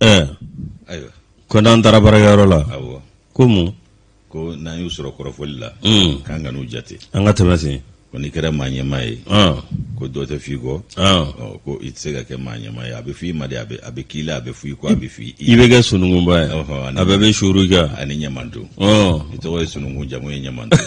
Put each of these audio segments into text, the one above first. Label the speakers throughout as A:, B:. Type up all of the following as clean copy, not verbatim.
A: Ɛɛ.
B: Ayiwa.
A: Ko n'an taara baarakɛyɔrɔ la.
B: Awɔ.
A: Ko mun?
B: Ko n'an y'u sɔrɔ kɔrɔfɔli la. K'an kan'u jate.
A: An ka tɛmɛ ten.
B: Ko n'i kɛra maa ɲɛmaa ye. Ko dɔ tɛ f'i kɔ. Ko i tɛ se ka kɛ maa ɲɛmaa ye, a bɛ f'i ma de, a bɛ k'i la, a bɛ f'i kɔ, a bɛ f'i.
A: I bɛ kɛ sununkunba ye. A bɛɛ bɛ suuru i kan.
B: Ani ɲamanton. I tɔgɔ ye sununkun, jamu ye ɲamanton.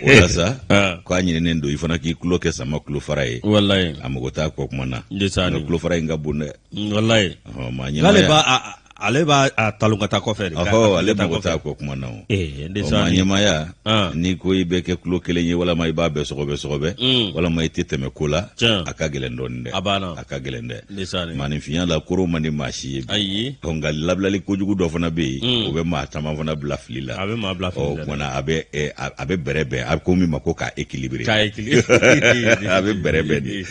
B: O la sa, k'a ɲininen don i fana k'i tulo kɛ sama tulofara ye.
A: Walayi.
B: A mago t'a kɔ kuma na. Nka tulofara in ka bon dɛ.
A: Walayi.
B: Maa ɲɛmaaya.
A: Ale b'a a talon ka taa kɔfɛ de.
B: Ɔhɔ, ale mago t'a kɔ kuma na o.
A: Ee
B: maa ɲɛmaaya, n'i ko i bɛ kɛ tulo kelen ye walama i b'a bɛɛ sɔgɔbɛ sɔgɔbɛ, walama i tɛ tɛmɛ ko la, a ka gɛlɛn dɔɔnin dɛ.
A: A banna.
B: A ka gɛlɛn dɛ. Maaninfinya la, koro man di maa si ye bi.
A: Ayi.
B: Ɔ, nka labilali kojugu dɔ fana bɛ yen, o bɛ maa caman fana bila fili la.
A: A bɛ maa bila fili la.
B: Ɔ, kumana a bɛ bɛrɛ bɛn, a ko min ma ko k'a équilibrer.
A: K'a équilibrer.
B: A bɛ bɛrɛ bɛn de.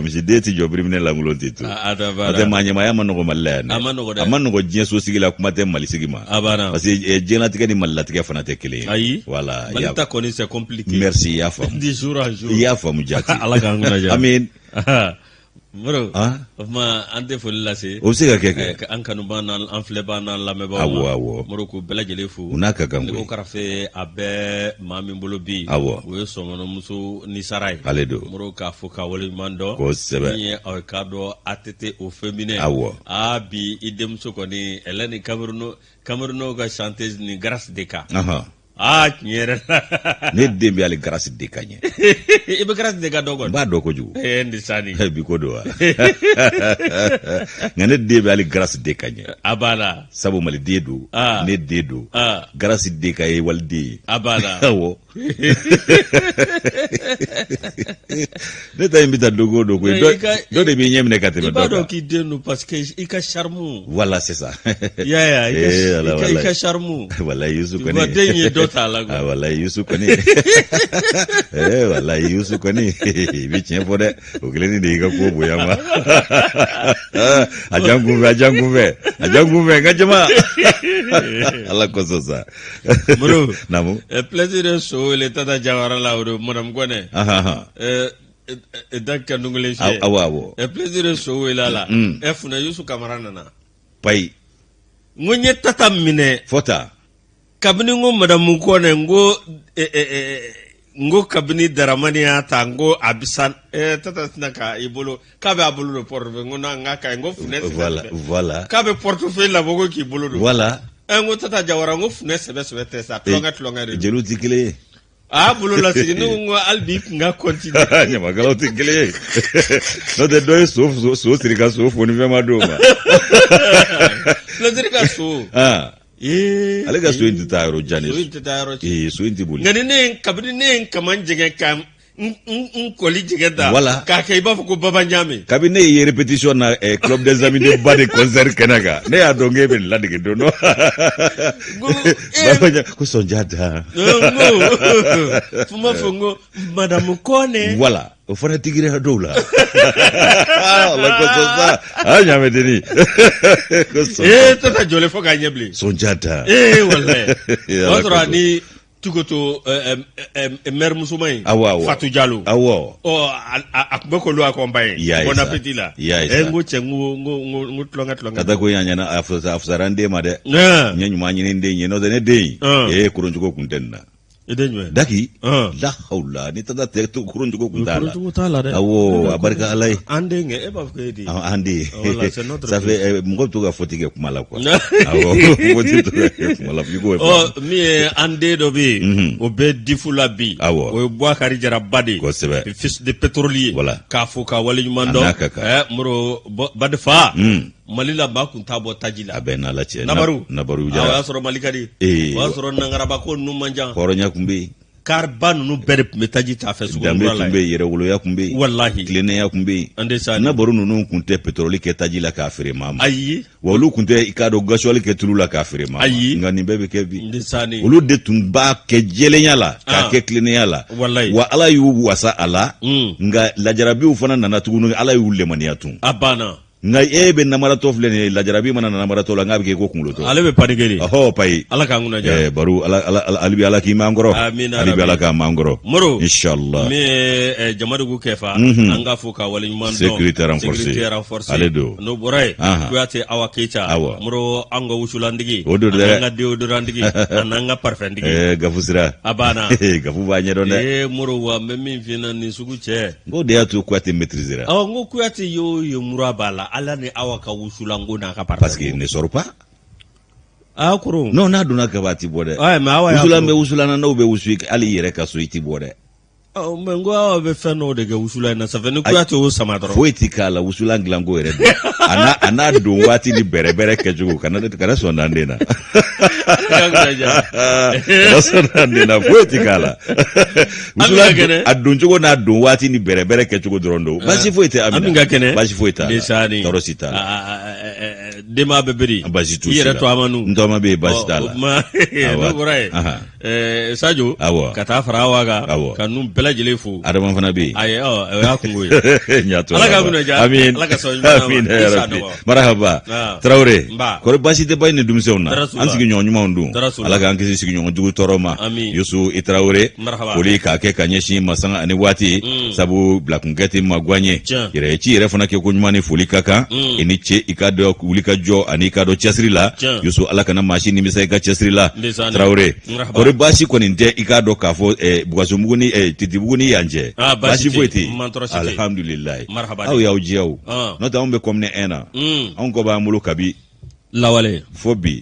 B: Misiden tɛ jɔ biriminɛ lankolon tɛ to.
A: A
B: tɛ maa ɲɛmaaya ma nɔgɔ Mali la yan dɛ.
A: A ma nɔgɔ dɛ.
B: A ma nɔgɔ diɲɛ so sigi la, kuma tɛ Mali sigi ma.
A: A banna.
B: Parce que diɲɛlatigɛ ni Malilatigɛ fana tɛ kelen ye.
A: Ayi.
B: Voilà.
A: Mali ta kɔni, c'est compliqué.
B: Merci, i y'a faamu.
A: Du jour à jour.
B: I y'a faamu jaati.
A: Ala k'an kunna diya.
B: Amin.
A: Moro, o tuma an tɛ foli lase.
B: O bɛ se ka kɛ kɛ.
A: An kanubaa n'an an filɛbaa n'an lamɛnbaaw ma.
B: Awɔ.
A: Moro, k'u bɛɛ lajɛlen fo.
B: U n'a ka kan koyi.
A: Nɛgɛw karafe a bɛ maa min bolo bi.
B: Awɔ.
A: O ye sɔmɔnɔmuso ni sara ye.
B: Ale don.
A: Moro, k'a fo k'a waleɲuman dɔn.
B: Kosɛbɛ.
A: Min ye aw k'a dɔn ATT au féminin.
B: Awɔ.
A: Aa bi i denmuso kɔni, Hélène Camerounais ka chanteuse ni Grâce de kan. Aa, tiɲɛ yɛrɛ la.
B: Ne den bɛ hali Grâce de ka ɲɛ.
A: I bɛ Grâce de ka dɔn kɔni.
B: N b'a dɔn kojugu.
A: Ee Ndisani.
B: Bi ko don wa? Nka ne den bɛ hali Grâce de ka ɲɛ.
A: A banna.
B: Sabu maliden don. Ne den don. Grâce de ka ye waliden ye.
A: A banna.
B: Awɔ. Ne ta in bɛ taa dogo o dogo ye, dɔ de b'i ɲɛ minɛ ka tɛmɛ dɔ kan.
A: I b'a dɔn k'i den don parce que i ka charme.
B: Voilà, c'est ça.
A: I y'a ye, i ka charme.
B: Walayi Yusu kɔni.
A: Den ye dɔ t'a la quoi.
B: Walayi Yusu kɔni. Walayi Yusu kɔni, i bɛ tiɲɛ fɔ dɛ, o kelen de y'i ka ko bonya ma. A jan kunfɛ, a jan kunfɛ, a jan kunfɛ, n ka jama. Ala kosɔn sa.
A: Moro.
B: Naamu.
A: Plaisir ye so wele Tata Jawara la, o don Madame Kɔnɛ. Da kɛ nunkelen
B: fiyɛ. Awɔ.
A: Plaisir ye so wele a la. Funɛ Yusu Kamara nana.
B: Payi.
A: N ko n ye Tata minɛ.
B: Fɔ ta.
A: Kabini n ko Madame Kɔnɛ, n ko kabini Daramani y'a ta, n ko a bɛ sa, Tata tɛna ka i bolo k'a bɛ a bolo don portefeuille, n ko non, n k'a ka ɲi, n ko funɛ sɛbɛ
B: sɛbɛ. Voilà.
A: K'a bɛ portefeuille labɔ ko k'i bolo don.
B: Voilà.
A: N ko Tata Jawara, n ko funɛ sɛbɛ sɛbɛ tɛ sa, tulonkɛ tulonkɛ de don.
B: Jeliw tɛ kelen ye.
A: A y'a bolo lasegin, ne ko n ko hali bi i kun ka continuer.
B: Ɲamakalaw tɛ kelen ye, n'o tɛ dɔ ye so siri ka so fo ni fɛn ma d'o ma.
A: Plaisir ka so.
B: Ale ka so in tɛ taa yɔrɔ jan de.
A: So in tɛ taa yɔrɔ
B: jan. Ee, so in tɛ boli.
A: Nka ni ne ye kabini ne ye n kaman jɛngɛ ka n kɔli jɛgɛ da.
B: Voilà.
A: K'a kɛ i b'a fɔ ko Baba Ɲame.
B: Kabini ne ye répétition na Club des Amis de Ba de concert kɛnɛ kan, ne y'a dɔn k'e bɛ nin ladege don dɔ. Baba Ɲame ko sɔnja da.
A: N ko fo n b'a fɔ n ko Madame Kɔnɛ.
B: Voilà. O fana digira dɔw la. Ala kosɔn sa. A ɲamɛ denni. Ko sɔnja.
A: Ee, Tata jɔlen fo k'a ɲɛ bilen.
B: Sɔnja da.
A: Ee walayi. O y'a sɔrɔ ani Tukoto maire musoman in.
B: Awɔ awɔ.
A: Fatou Diallo.
B: Awɔ.
A: Ɔ, a tun bɛ k'olu accompagner.
B: I y'a ye
A: Bon
B: sa.
A: appétit la.
B: I y'a ye sa.
A: N ko cɛ, n ko tulonkɛ tulonkɛ.
B: Ka taa ko in a ɲɛna, a fisayara n den ma dɛ. N ye ɲuman ɲini n den ye, n'o tɛ ne den in. Ee, koroncogo kun tɛ nin na.
A: I den jumɛn?
B: Daki. La hawla, ni tata tɛ to, koroncogo kun t'a la.
A: Koroncogo t'a la dɛ.
B: Awɔ, a barika Ala ye.
A: An den kɛ, e b'a fɔ ko e den.
B: An den.
A: Voilà, c'est notre
B: Ça fait mɔgɔ bɛ to ka faute kɛ kuma la quoi. Awɔ, faute bɛ to ka kɛ kuma la f'i k'o.
A: Ɔ, min ye an den dɔ bɛ yen, o bɛ difu la bi.
B: Awɔ.
A: O ye Bouakari Jaraba de ye.
B: Kosɛbɛ.
A: Fils de pétrolier.
B: Voilà.
A: K'a fo k'a waleɲuman dɔn.
B: A n'a ka kan.
A: Moro Badifa. Mali la maa kun t'a bɔ taji la.
B: A bɛɛ n'Ala cɛ.
A: Nabaru.
B: Nabaru Jara.
A: O y'a sɔrɔ Mali ka di.
B: Ee.
A: O y'a sɔrɔ nangaraba ko ninnu man ca.
B: Hɔrɔnya kun bɛ yen.
A: Kariba ninnu bɛɛ de tun bɛ taji t'a fɛ sugu
B: Danbe tun bɛ yen, yɛrɛwoloya tun bɛ yen.
A: Walahi.
B: Tilennenya tun bɛ yen.
A: An tɛ sa.
B: Nabaru ninnu tun tɛ pétrole kɛ taji la k'a feere maa ma.
A: Ayi.
B: Wa olu tun tɛ i k'a dɔn gasoil kɛ tulu la k'a feere maa ma.
A: Ayi.
B: Nka nin bɛɛ bɛ kɛ bi.
A: N tɛ sa ni.
B: Olu de tun b'a kɛ jɛlenya la. K'a kɛ tilennenya la.
A: Walahi.
B: Wa Ala y'u wasa a la. Nka lajarabiw fana nana tuguni, Ala y'u lemaniya tun.
A: A banna.
B: Nka e bɛ namaratɔ filɛ nin ye, lajarabi mana na namaratɔ la, n'a bɛ kɛ ko kunkolotɔ.
A: Ale bɛ paniquer de.
B: Ɔhɔ, payi.
A: Ala k'an kunna diya.
B: Ɛɛ Baru, ala ala hali bi Ala k'i m'an kɔrɔ.
A: Amina.
B: Hali bi Ala k'an m'an kɔrɔ.
A: Moro.
B: Inshallah.
A: Min ye Jamadugu Kɛfa. An k'a fo k'a waleɲuman dɔn.
B: Sécurité renforcée.
A: Sécurité renforcée.
B: Ale don.
A: N'o bɔra yen.
B: Anhan.
A: Kuyate Awa Keyita.
B: Awɔ.
A: Moro, an ka wusulantigi.
B: O don dɛ.
A: An ka déodorantigi. An'an ka parfumtigi.
B: Ɛɛ Gafu sira.
A: A banna.
B: Gafu b'a ɲɛdɔn dɛ.
A: Ee Moro, wa n bɛ min f'i ɲɛna nin sugu cɛ.
B: N ko de y'a to Kuyate maîtriser.
A: Awɔ, n ko Kuyate y'o ye mura b'a la, Ala ni Awa ka wusulanko n'a ka parfum.
B: Parce qu'il ne sort pas.
A: A koro.
B: Non, n'a donna kaban a ti bɔ dɛ.
A: Ouais, mais Awa y'a
B: Wusulan
A: kuru.
B: bɛ wusulan na, n'o bɛ wusu hali i yɛrɛ ka so i ti bɔ dɛ.
A: Ɔ, mais n ko Awa bɛ fɛn dɔw de kɛ wusulan in na, ça fait ni Kuyate y'o sama dɔrɔn.
B: Foyi ti k'a la, wusulan dilanko yɛrɛ don. A n'a don waati ni bɛrɛbɛrɛ kɛcogo, kana sɔn dan den na. Kana sɔn dan den na, foyi ti k'a la. Wusulan
A: ka kɛnɛ.
B: A don cogo n'a don waati ni bɛrɛbɛrɛ kɛcogo dɔrɔn don. Baasi foyi tɛ
A: Ami
B: Amina.
A: ka kɛnɛ.
B: Baasi foyi t'a la.
A: Ndesaani.
B: Tɔɔrɔ si t'a la.
A: Denba bɛ beri.
B: Baasi t'u
A: I
B: si
A: yɛrɛ
B: la.
A: to amanu.
B: N tɔgɔma bɛ yen, baasi t'a la.
A: O tuma n'o bɔra yen. Sajo.
B: Awɔ.
A: Ka taa fara Awa kan.
B: Awɔ.
A: Ka ninnu bɛɛ lajɛlen fo.
B: Adama fana bɛ yen.
A: Ayi, ɔ, o y'a kungo ye.
B: Ɲa to
A: Ala k'a kunna diya.
B: Amin.
A: Ala ka sɔn ɲuman ma.
B: Amin
A: I
B: ya
A: sa
B: Rabbi.
A: nɔgɔ.
B: Marahaba.
A: Ah.
B: Tarawele.
A: Nba.
B: Kɔri baasi tɛ ba ni denmisɛnw na.
A: Tɔɔrɔ s'u la.
B: An sigiɲɔgɔn ɲumanw dun.
A: Tɔɔrɔ s'u la.
B: Ala k'an kisi sigiɲɔgɔn jugu tɔɔrɔ ma.
A: Amin.
B: Yusu i Tarawele.
A: Marahaba.
B: Foli k'a kɛ ka ɲɛsin masanga ani waati. Sabu bilakunkɛ tɛ maguwan ye.
A: Tiɲɛ.
B: Yɛrɛ ci yɛrɛ fana kɛ ko ɲuman ni foli ka kan. I ni ce i ka dɔ wuli ka jɔ ani i ka dɔ cɛsiri la.
A: Tiɲɛ.
B: Yusu, Ala kana maa si nimisa i ka cɛsiri la.
A: Ndesaani.
B: Tarawele.
A: Marahaba.
B: Kɔri baasi kɔni tɛ i k'a dɔn k'a fɔ Bukasumugu ni Titibugu ni yan cɛ.
A: Ah, baasi
B: Baasi foyi
A: tɛ
B: tɛ
A: yen.
B: yen.
A: Man tɔɔrɔ si tɛ yen.
B: Alhamdulilayi.
A: Marhaba.
B: Aw y'aw diya o.
A: Ah.
B: N'o tɛ anw bɛ commune 1 na. Anw kɔ b'an bolo kabi
A: Lawale.
B: fo bi.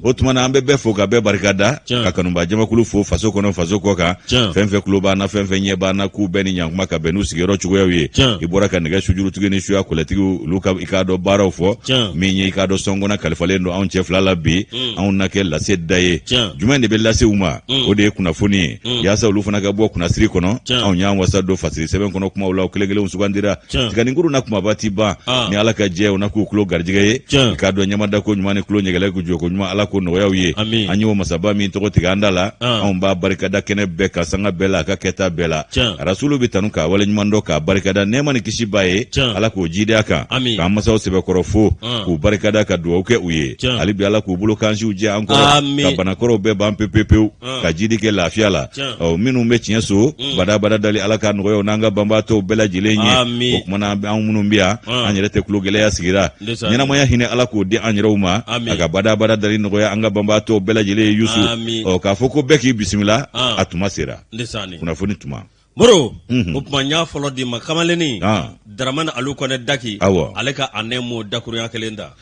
B: O tuma na an bɛ bɛɛ fo ka bɛɛ barika da.
A: Tiɲɛ.
B: Ka kanuba jamakulu fo faso kɔnɔ, faso kɔ kan.
A: Tiɲɛ.
B: Fɛn fɛn tulo b'an na, fɛn fɛn ɲɛ b'an na, k'u bɛɛ ni ɲankuma ka bɛn n'u sigiyɔrɔ cogoyaw ye.
A: Tiɲɛ.
B: I bɔra ka nɛgɛ sujurutigi ni suya kɔlɛtigiw olu ka i k'a dɔn baaraw fɔ.
A: Tiɲɛ.
B: Min ye i k'a dɔn sɔngɔnna kalifalen don anw cɛ fila la bi. Anw na kɛ lase da ye.
A: Tiɲɛ.
B: Jumɛn de bɛ lase u ma? O de ye kunnafoni ye. Yaasa olu fana ka bɔ kunnasiri kɔnɔ.
A: Tiɲɛ.
B: Anw y'an wasa don fasiri sɛbɛn kɔnɔ kumaw la, o kelen kelenw sugandira.
A: Tiɲɛ.
B: Tiganinkuru na kumaba ti ban.
A: Ah.
B: Ni Ala ka jɛ, o na k'u tulo garijɛgɛ ye.
A: Tiɲɛ.
B: I k'a dɔn ɲamada ko ɲuman ni tulo ɲɛgɛlɛ ko jɔ ko ɲuman, Ala ko nɔgɔyaw ye.
A: Amin.
B: An y'o masaba min tɔgɔ tigɛ an da la.
A: Ah.
B: Anw b'a barikada kɛnɛ bɛɛ ka sanga bɛɛ la, a ka kɛta bɛɛ la.
A: Tiɲɛ.
B: Rasulu bɛ tanu k'a waleɲuman dɔn k'a barikada, nɛɛma ni kisi b'a ye.
A: Tiɲɛ.
B: Ala k'o jidi a kan.
A: Amin.
B: K'an masaw sɛbɛkɔrɔ fo.
A: Ah.
B: K'u barikada ka dugawu kɛ u ye.
A: Tiɲɛ.
B: Hali bi Ala k'u bolo kansiw jɛ an kɔrɔ.
A: Amin.
B: Ka banakɔrɔw bɛɛ ban pewu pewu pewu.
A: Ah.
B: Ka jidi kɛ lafiya la.
A: Tiɲɛ.
B: Ɔ, minnu bɛ tiɲɛ so. Badabada dali Ala ka nɔgɔya u n'an ka banbaatɔw bɛɛ lajɛlen ye.
A: Amin.
B: O tuma na anw minnu bɛ yan.
A: Ah.
B: An yɛrɛ tɛ tulo gɛlɛya sigira.
A: Ndesan.
B: Ɲɛnamaya hinɛ Ala k'o di an yɛrɛw ma.
A: Amin.
B: A ka badabada dali nɔgɔya an ka banbaatɔw bɛɛ lajɛlen ye Yusu.
A: Amin.
B: Ɔ, k'a fɔ ko bɛɛ k'i bisimila.
A: Ah.
B: A tuma sera.
A: Ndesaani.
B: Kunnafoni tuma.
A: Moro, o tuma n y'a fɔlɔ d'i ma kamalennin.
B: Ah.
A: Daramani Alu Kɔnɛ Daki.
B: Awɔ.
A: Ale ka a nɛmo dakurunya kelen ta.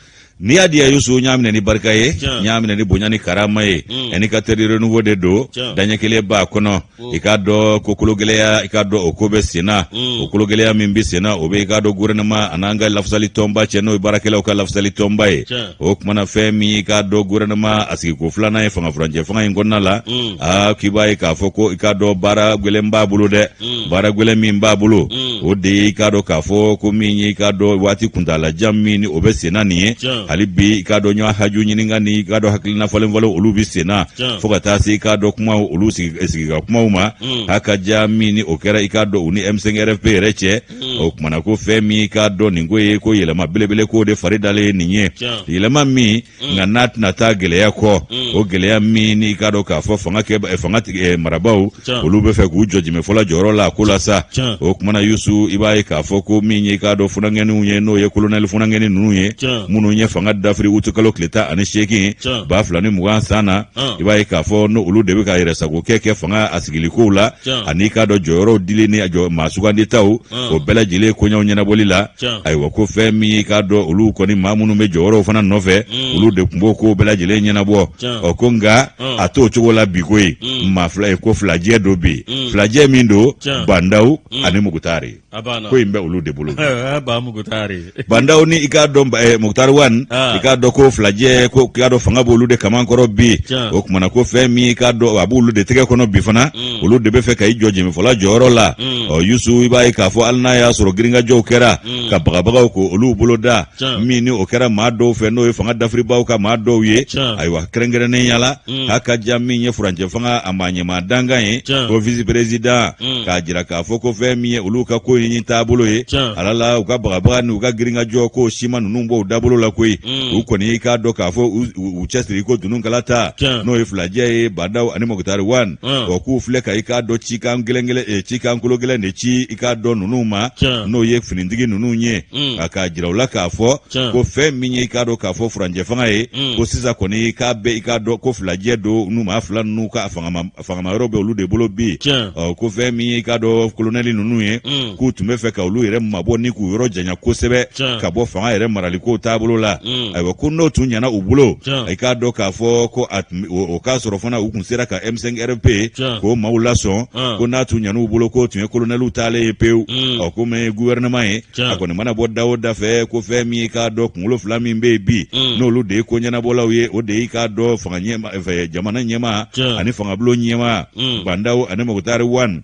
B: N'i y'a diya Yusu, n y'a minɛ ni barika ye.
A: Tiɲɛ.
B: N y'a minɛ ni bonya ni karama ye. Indicateur du renouveau de don.
A: Tiɲɛ.
B: Daɲɛ kelen b'a kɔnɔ. I k'a dɔn ko kologɛlɛya, i k'a dɔn o ko bɛ sen na. O kologɛlɛya min bɛ sen na, o bɛ i k'a dɔn gouvernement an'an ka lafasali tɔnba cɛ, n'o ye baarakɛlaw ka lafasali tɔnba ye.
A: Tiɲɛ.
B: O tuma na fɛn min i k'a dɔn gouvernement a sigiko filanan ye fanga furancɛ fanga in kɔnɔna la. Aa, k'i b'a ye k'a fɔ ko i k'a dɔn baara gɛlɛn b'a bolo dɛ. Baara gɛlɛn min b'a bolo. O de ye i k'a dɔn k'a fɔ ko min ye i k'a dɔn waati kuntaalajan min ni o bɛ sen na nin ye.
A: Tiɲɛ.
B: Hali bi i k'a dɔn ɲɔgɔn haju ɲininka ni i k'a dɔn hakilina falen falen olu bɛ sen na.
A: Tiɲɛ.
B: Fo ka taa se i k'a dɔn kumaw olu sigi ka kumaw ma. A ka ja min ni o kɛra i k'a dɔn u ni M5 RFP yɛrɛ cɛ. O kumana ko fɛn min i k'a dɔn nin ko ye ko yɛlɛma belebele ko de fari dalen ye nin ye.
A: Tiɲɛ.
B: Yɛlɛma min nka n'a tɛna taa gɛlɛya kɔ. O gɛlɛya min ni i k'a dɔn k'a fɔ fanga kɛ fanga marabaaw
A: Tiɲɛ.
B: olu bɛ fɛ k'u jɔ jɛmɛfɔla jɔyɔrɔ la a ko la sa.
A: Tiɲɛ.
B: O kumana Yusu, i b'a ye k'a fɔ ko min ye i k'a dɔn funankɛninw ye, n'o ye kolonɛli funankɛnin ninnu ye.
A: Tiɲɛ.
B: Minnu ye fanga dafiri utikalo tile 18
A: Tiɲɛ.
B: 2020 san na. I b'a ye k'a fɔ n'o olu de bɛ ka yɛrɛsagokɛ kɛ fanga a sigilikow la.
A: Tiɲɛ.
B: Ani i k'a dɔn jɔyɔrɔw dili ni jɔ maa suganditaw. O bɛɛ lajɛlen koɲɛw ɲɛnabɔli la.
A: Tiɲɛ.
B: Ayiwa, ko fɛn min i k'a dɔn olu kɔni maa minnu bɛ jɔyɔrɔw fana nɔfɛ. Olu de tun b'o kow bɛɛ lajɛlen ɲɛnabɔ.
A: Tiɲɛ.
B: Ɔ, ko nka a t'o cogo la bi koyi. Maa fila ye ko filajɛ don bi. Filajɛ min don.
A: Tiɲɛ.
B: Bandaw ani Mugutari.
A: A banna.
B: Ko in bɛ olu de bolo.
A: Ba Mugutari.
B: Bandaw ni i k'a dɔn Mugutari Wan.
A: Ah.
B: I k'a dɔn ko filajɛ ko i k'a dɔn fanga b'olu de kaman kɔrɔ bi.
A: Tiɲɛ.
B: O kumana ko fɛn min i k'a dɔn a b'olu de tɛgɛ kɔnɔ bi fana. Olu de bɛ fɛ ka i jɔ jɛmɛfɔla jɔyɔrɔ la. Ɔ Yusu, i b'a ye k'a fɔ hali n'a y'a sɔrɔ girinkajɔw kɛra. Ka bagabagaw ko olu bolo da.
A: Tiɲɛ.
B: Min ni o kɛra maa dɔw fɛ, n'o ye fanga dafiribaaw ka maa dɔw ye.
A: Tiɲɛ.
B: Ayiwa, kɛrɛnkɛrɛnnenya la. A ka ja min ye furancɛ fanga a maa ɲɛmaa dankan ye.
A: Tiɲɛ.
B: Ko vice président. K'a jira k'a fɔ ko fɛn min ye olu ka ko ɲini taabolo ye ala la u ka bagabaga ni u ka girinkajɔ ko si ma ninnu bɔ u dabolo la koyi u kɔni i k'a dɔn k'a fɔ u cɛsiri ko dununkala ta n'o ye filajɛ ye bandaw ani mokutari wan ɔ k'u filɛ ka i k'a dɔn cikan gɛlɛn gɛlɛn eh, cikan kolo gɛlɛn de ci i k'a dɔn ninnu ma n'o ye finitigi ninnu ye a k'a jira u la k'a fɔ ko fɛn min ye i k'a dɔn k'a fɔ furancɛ fanga ye ko sisan kɔni k'a bɛ i k'a dɔn ko filajɛ don n'u maa fila ninnu ka fangama yɔrɔ bɛ olu de bolo bi ɔ ko fɛn min ye i k'a dɔn kolonɛli ninnu ye k'u tun bɛ fɛ ka olu yɛrɛ mabɔ ni k'u yɔrɔ janya kosɛbɛ ka bɔ fanga yɛrɛ maraliko taabolo la ayiwa ko n'o tun ɲɛna u bolo i k'a dɔn k'a fɔ ko o k'a sɔrɔ fana u tun sera ka M5 RFP k'o maaw lasɔn ko n'a tun ɲɛna u bolo k'o tun ye kolonɛliw taalen ye pewu ɔ ko min ye gouvernement ye a kɔni mana bɔ da o da fɛ ko fɛn min i k'a dɔn kunkolo fila min bɛ yen bi n'olu de ye ko ɲɛnabɔlaw ye o de ye i k'a dɔn fanga ɲɛma jamana ɲɛmaa ani fangabulon ɲɛmaa Bandaw ani Mokutari Wan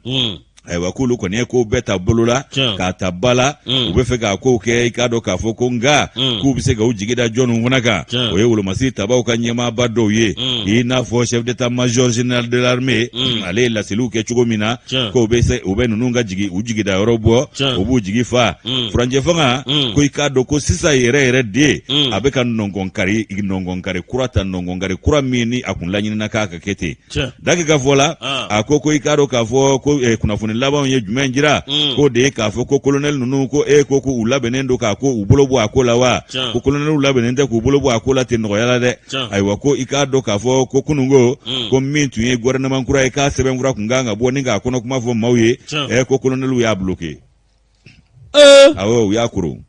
B: ayiwa k'olu kɔni ye kow bɛɛ ta bolo la k'a ta ba la u bɛ fɛ k'a kow kɛ i k'a dɔn k'a fɔ ko nka k'u bɛ se ka u jigi da jɔnniw fana kan o ye wolomasiri tabaw ka ɲɛmaaba dɔw ye i n'a fɔ chef d'état major général de l'armée ale ye laseliw kɛ cogo min na k'o bɛ se u bɛ ninnu ka jigi u jigida yɔrɔ bɔ u b'u jigi fa furancɛ fanga ko i k'a dɔn ko sisan yɛrɛ yɛrɛ de a bɛ ka nɔngɔnkari nɔngɔnkari kura ta nɔngɔnkari kura min ni a kun laɲinina k'a ka kɛ ten Daki ka fɔ la a ko ko i k'a dɔn k'a fɔ ko kunnafoni labanw ye jumɛn jira k'o de ye k'a fɔ ko kolonɛli ninnu ko e ko u labɛnnen don k'a ko u bolo bɔ a ko la wa ko kolonɛliw labɛnnen tɛ k'u bolo bɔ a ko la ten nɔgɔya la dɛ ayiwa ko i k'a dɔn k'a fɔ ko kununko ko min tun ye gouvernement kura ye k'a sɛbɛnfura tun kan ka bɔ ni k'a kɔnɔ kuma fɔ maaw ye ko kolonɛliw y'a bloqué awɔ u y'a koron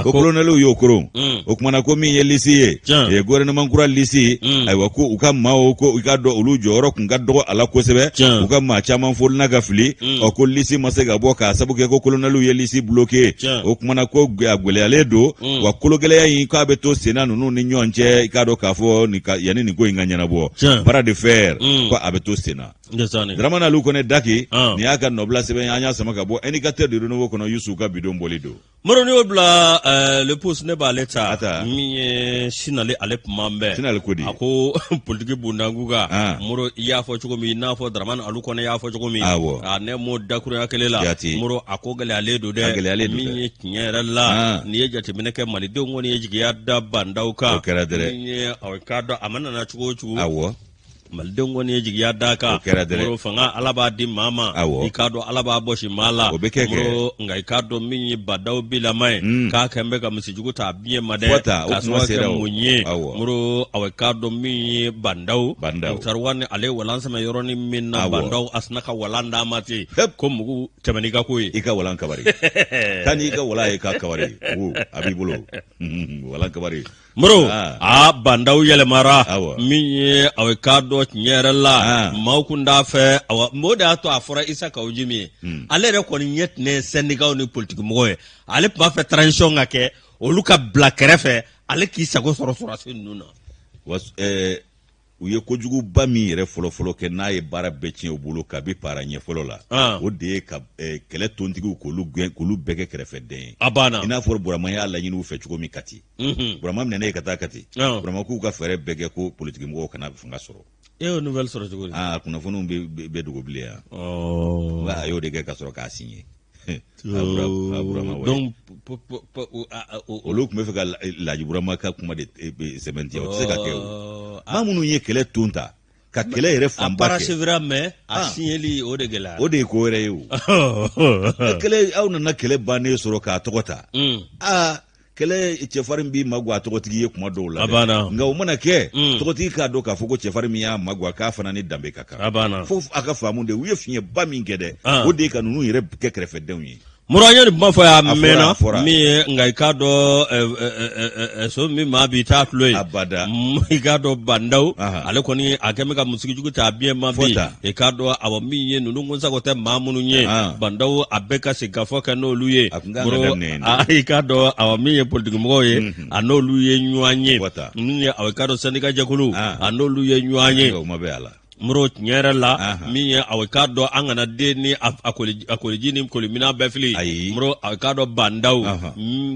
B: ko kolonɛliw y'o koron o kumana ko min ye lisi ye ye gouvernement kura lisi ayiwa ko u ka maaw ko i k'a dɔn olu jɔyɔrɔ tun ka dɔgɔ a la kosɛbɛ u ka maa caman folina ka fili ɔ ko lisi ma se ka bɔ k'a sabu kɛ ko kolonɛliw ye lisi bloqué o kumana ko a gɛlɛyalen don wa kologɛlɛya in k'a bɛ to senna ninnu ni ɲɔgɔn cɛ i k'a dɔn k'a fɔ yanni nin ko in ka ɲɛnabɔ bras de fer ko a bɛ to senna Dramane Alu Kɔnɛ Daki nin y'a ka nɔbila sɛbɛn an y'a sama ka bɔ Indicateur du Renouveau kɔnɔ Yusu ka bidon bɔli don
A: Moro n'i y'o bila Le Pouce ne b'ale ta min ye Sinali ale kuma bɛɛ
B: Sinali ko di
A: a ko politiki bundankuka Moro i y'a fɔ cogo min i n'a fɔ Dramane Alu Kɔnɛ y'a fɔ cogo min ne m'o dakurunya kelen la Moro a ko gɛlɛyalen don dɛ min ye tiɲɛ yɛrɛ la n'i ye jateminɛ kɛ malidenw kɔni ye jigiya da Bandaw kan
B: o kɛra dɛrɛ
A: min ye k'a dɔn a mana na cogo o cogo
B: awɔ
A: malidenw kɔni ye jigiya d'a kan
B: o kɛra dɛrɛ
A: Moro fanga ala b'a di maa ma
B: awɔ
A: i k'a dɔn ala b'a bɔsi maa la
B: o bɛ kɛ kɛ
A: Moro nka i k'a dɔn min ye Bandaw bilama ye k'a kɛn bɛ ka misijugu ta a biɲɛ ma dɛ
B: Fɔ ta, o
A: k'a
B: kuma
A: sababu
B: sera
A: kɛ
B: o.
A: mun ye
B: Awɔ.
A: Moro awɔ i k'a dɔn min ye Bandaw
B: Bandaw.
A: Mukutari Wani ale ye walan sɛmɛ yɔrɔnin min na
B: Awɔ.
A: Bandaw a sinna ka walan d'a ma ten
B: Hep.
A: ko mugu tɛmɛ n'i ka ko ye
B: i ka walan kabari taa n'i ka walan ye k'a kabari wo a b'i bolo walan kabari
A: Moro
B: Ah.
A: a Bandaw yɛlɛmara
B: Awɔ.
A: min ye aw k'a dɔn tiɲɛ yɛrɛ la
B: Ah.
A: maaw kun t'a fɛ awa o de y'a to a fɔra Isa Kawu Jimi ye ale yɛrɛ kɔni ɲɛ tun ye sɛndikaw ni politikimɔgɔw ye ale tun b'a fɛ transition ka kɛ olu ka bila kɛrɛfɛ ale k'i sago sɔrɔ sɔrɔdasi ninnu na
B: Wa u ye kojuguba min yɛrɛ fɔlɔfɔlɔ kɛ n'a ye baara bɛɛ tiɲɛ u bolo kabi para ɲɛ fɔlɔ la
A: ah.
B: o de ye ka kɛlɛ tontigiw k'olu gɛn k'olu bɛɛ kɛ kɛrɛfɛden ye
A: a banna
B: i n'a fɔ Burama y'a laɲini u fɛ cogo min Kati Burama minɛnen ye ka taa Kati
A: ah.
B: Burama k'u ka fɛɛrɛ bɛɛ kɛ ko politikimɔgɔw kana fanga sɔrɔ
A: e y'o nouvelle sɔrɔ cogo di
B: aa kunnafoniw bɛ dogo bilen yan a y'o de kɛ ka sɔrɔ k'a signé
A: donc
B: olu tun bɛ fɛ ka Laji Burama ka kuma de sɛmɛntiya o tɛ se ka kɛ o maa minnu ye kɛlɛ ton ta ka kɛlɛ yɛrɛ fanba kɛ
A: a parachevera mais a signeli o de gɛlɛyara
B: o de ye ko wɛrɛ ye o kɛlɛ aw nana kɛlɛ bannen sɔrɔ k'a tɔgɔ ta aa kɛlɛ cɛfarin b'i magwan tɔgɔtigi ye kuma dɔw la
A: A banna.
B: nka o mana kɛ tɔgɔtigi k'a dɔn k'a fɔ ko cɛfarin min y'a magwan k'a fana ni danbe ka kan
A: A banna.
B: fo a ka faamu de u ye fiɲɛba min kɛ dɛ
A: Ah.
B: o de ye ka ninnu yɛrɛ kɛ kɛrɛfɛdenw ye
A: Moro an ye nin kuma fɔ yan
B: A fɔra,
A: mɛnna
B: a fɔra.
A: min ye nka i k'a dɔn so min maa b'i t'a tulo ye
B: Abada.
A: I k'a dɔn Bandaw
B: Aha.
A: ale kɔni a kɛn bɛ ka musikijugu ta a biɲɛ ma bi
B: Fɔ ta.
A: i k'a dɔn awa min ye ninnu kun sago tɛ maa minnu ye
B: Ah.
A: Bandaw a bɛ ka sigikafɔ kɛ n'olu ye
B: A kun kan ka
A: Moro,
B: daminɛ yen de.
A: i k'a dɔn awa min ye politikimɔgɔw ye a n'olu ye ɲɔgɔn ye
B: Fɔ ta.
A: min ye awa i k'a dɔn sɛndika jɛkulu
B: Ah.
A: a n'olu ye ɲɔgɔn ye
B: o ma bɛn a la
A: Moro, tiɲɛ yɛrɛ la, min ye aw k'a dɔn, an kana den ni a koliji ni koliminan bɛɛ fili.
B: Ayi.
A: Moro, aw k'a dɔn, Ba Ndaw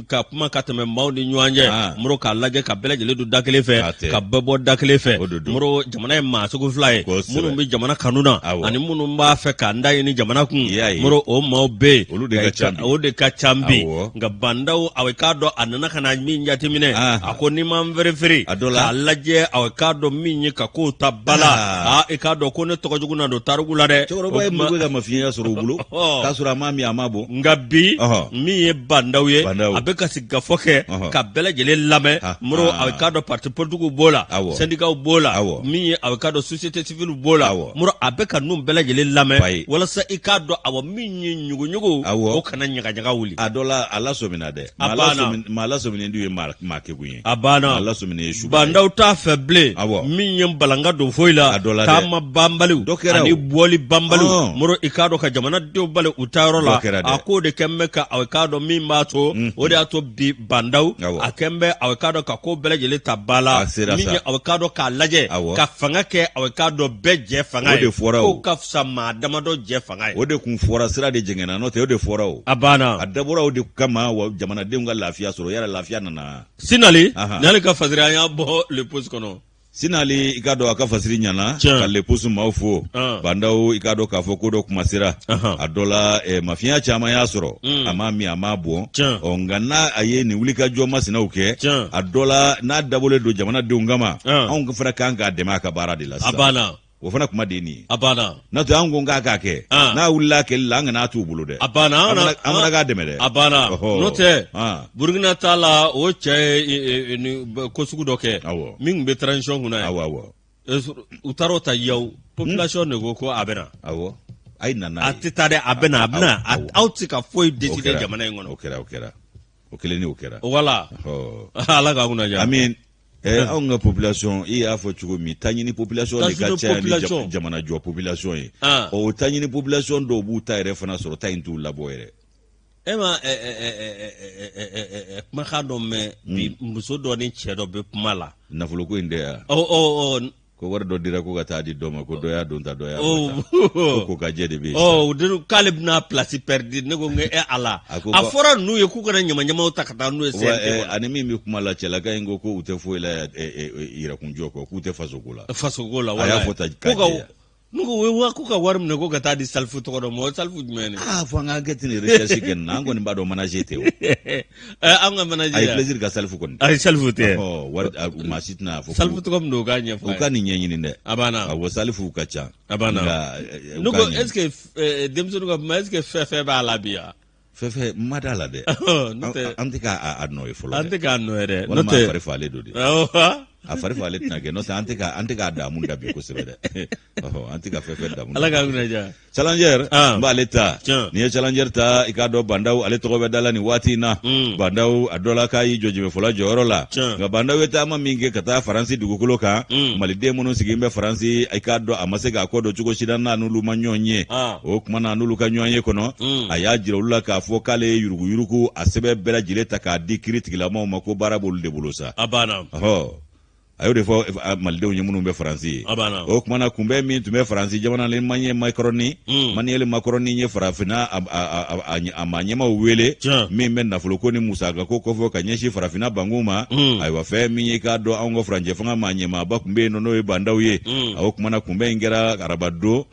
A: ka kuma ka tɛmɛ maaw ni ɲɔgɔn cɛ. Moro, k'a lajɛ ka bɛɛ lajɛlen don da kelen fɛ, ka bɛɛ bɔ da kelen fɛ. Moro, jamana ye maa sugu fila ye, minnu bɛ jamana kanu na ani minnu b'a fɛ k'an da ɲini jamana kun. Moro, o maaw bɛ
B: yen,
A: o de ka ca bi. Nka Ba Ndaw, aw k'a dɔn, a nana ka na min jateminɛ, a ko ni ma n ferefere k'a lajɛ, aw k'a dɔn min ye ka kow ta ba la, aa, i k'a dɔn ko ne tɔgɔ jugu na don tariku la dɛ.
B: Cɛkɔrɔba ye mun ka mafiɲɛya sɔrɔ u bolo k'a sɔrɔ a ma min, a ma bɔn.
A: Nka bi, min ye Ba Ndaw ye, a bɛ ka sigikafɔ kɛ ka bɛɛ lajɛlen lamɛn. Moro, a k'a dɔn, parti politikiw b'o la, sɛndikaw b'o la, min ye a k'a dɔn, société civile b'o la. Moro, a bɛ ka ninnu bɛɛ lajɛlen lamɛn walasa i k'a dɔn, awa, min ye ɲuguɲugu, o kana ɲagaɲaga wuli.
B: A dɔ la, a lasɔmina dɛ.
A: A banna.
B: Maa lasɔminen dun ye maa kekun ye.
A: A banna.
B: Maa lasɔminen ye su.
A: Ba Ndaw t'a fɛ bilen. Min ye balanga don foyi la.
B: A dɔ la dɛ.
A: Taama banbaliw.
B: Dɔ kɛra o.
A: Ani bɔli banbaliw. Moro, i k'a dɔn, ka jamanadenw bali u taayɔrɔ la.
B: Dɔ kɛra dɛ.
A: A k'o de kɛn bɛ ka, aw k'a dɔn, min b'a to. O de y'a to bi Ba Ndaw. A kɛn bɛ, aw k'a dɔn, ka ko bɛɛ lajɛlen ta ba la.
B: A sera sa.
A: Min ye, aw k'a dɔn, k'a lajɛ. Ka fanga kɛ, aw k'a dɔn, bɛɛ jɛ fanga ye.
B: O de fɔra o.
A: K'o ka fisa maa damadɔ jɛ fanga ye.
B: O de kun fɔra, sira de jɛngɛnna, n'o tɛ o de fɔra o.
A: A banna.
B: A dabɔra o de kama wa jamanadenw ka lafiya sɔrɔ. Yala lafiya nana?
A: Sinali, n'ale ka fasiri, an y'a bɔ Le Poste kɔnɔ.
B: Sinali, i k'a dɔn, a ka fasiri ɲana ka Le Poste maaw fo. Ba Ndaw, i k'a dɔn k'a fɔ ko dɔ kuma sera a dɔ la, mafiya caman y'a sɔrɔ, a ma min, a ma bɔn. Ɔ, nka n'a a ye nin wulikajɔ masinaw kɛ, a dɔ la, n'a dabɔlen don jamanadenw kama, anw fana kan k'a dɛmɛ a ka baara de la
A: sisan. A banna.
B: O fana kuma de ye nin ye.
A: A banna.
B: N'o tɛ an ko k'a k'a kɛ, n'a wulila a kɛli la, an kana t'u bolo dɛ.
A: A banna.
B: An fana k'a dɛmɛ dɛ.
A: A banna. N'o tɛ, Burukina ta la, o cɛ ye ko sugu dɔ kɛ min tun bɛ transition kunna
B: ye. Awɔ, awɔ.
A: U taara o ta Yawu, population de ko ko a bɛ na.
B: Awɔ, a ye na n'a
A: ye. A tɛ taa dɛ, a bɛ na, a bɛ na. Aw tɛ se ka foyi décider jamana in kɔnɔ.
B: O kɛra, o kɛra. O kelen ni o kɛra.
A: Wala. Ala k'an kunna diya.
B: Amin. Anw ka population, i y'a fɔ cogo min, taɲini population de ka ca ni jamana jɔ population ye. O taɲini population dɔw b'u ta yɛrɛ fana sɔrɔ, ta in t'u labɔ yɛrɛ.
A: E ma kumakan dɔ mɛn bi, muso dɔ ni cɛ dɔ bɛ kuma la.
B: Nafoloko in tɛ yan.
A: Ɔ.
B: Ko wari dɔ dira ko ka taa di dɔ ma, ko dɔ y'a don ta, dɔ y'a bɔ ta. Ko ko ka jɛ de bɛ yen.
A: Ɔ, k'ale bɛna place perdu. Ne ko n ko e Ala, a fɔra ninnu ye k'u kana ɲamaɲamaw ta ka taa n'u ye
B: CNT kɔnɔ. Ani min bɛ kuma la, cɛlaka in ko ko u tɛ foyi la yɛrɛkunjɔ kɔ, k'u tɛ fasoko la.
A: Fasoko la.
B: A y'a fɔ tan k'a jɛya.
A: Ne ko wa k'u ka wari minɛ ko ka taa di Salifu tɔgɔ dɔ ma, o Salifu jumɛn
B: ye? Aa, fo an ka enquête ni recherche kɛ nin na, an kɔni b'a dɔn manager tɛ o.
A: An ka manager.
B: Ayi, plaisir ka Salifu kɔni.
A: Ayi, Salifu tɛ.
B: Ɔ, wari maa si tɛna fɔ.
A: Salifu tɔgɔ min don, u k'a ɲɛfɔ.
B: U ka nin ɲɛɲini dɛ.
A: A banna.
B: Awɔ, Salifu ka ca.
A: A banna.
B: Nka.
A: Ne ko est ce que denmisɛnninw ka kuma, est ce que fɛn fɛn b'a la bi yan?
B: Fɛn fɛn ma d'a la dɛ. An tɛ k'a nɔ ye fɔlɔ.
A: An tɛ k'a nɔ ye dɛ.
B: Walima a fari faalen don de. A fari faalen tɛna kɛ, n'o tɛ an tɛ k'a damu da bi kosɛbɛ dɛ. An tɛ ka fɛn fɛn damu.
A: Ala k'an kunna diya.
B: Challenger, n b'ale ta. N'i ye Challenger ta, i k'a dɔn, Ba Ndaw ale tɔgɔ bɛ da la nin waati in na. Ba Ndaw, a dɔ la k'a y'i jɔ jɛmɛfɔla jɔyɔrɔ la. Nka Ba Ndaw ye taama min kɛ ka taa Faransi dugukolo kan, Maliden minnu sigilen bɛ Faransi, i k'a dɔn, a ma se k'a kɔ don cogo si la n'a n'olu ma ɲɔgɔn ye. O tuma na, n'olu ka ɲɔgɔn ye kɔnɔ, a y'a jira olu la k'a fɔ k'ale ye yuruguyurugu a sɛbɛn bɛɛ lajɛlen ta k'a di kiri tigilamaw ma, ko baara b'olu de bolo sa.
A: A banna.
B: Ɔhɔ, a y'o de fɔ malidenw ye minnu bɛ Faransi ye.
A: A banna.
B: O tuma na, kunbɛn min tun bɛ Faransi jamana la, Emmanuel Macron, Emmanuel Macron ye farafinna a maa ɲɛmaaw wele min bɛ nafoloko ni musakako kofɔ ka ɲɛsin farafinna bangu ma. Ayiwa, fɛn min ye, k'a dɔn, anw ka furancɛ fanga maa ɲɛmaaba tun bɛ yen nɔ, n'o ye Ba Ndaw ye. O tuma na, kunbɛn in kɛra arabadon,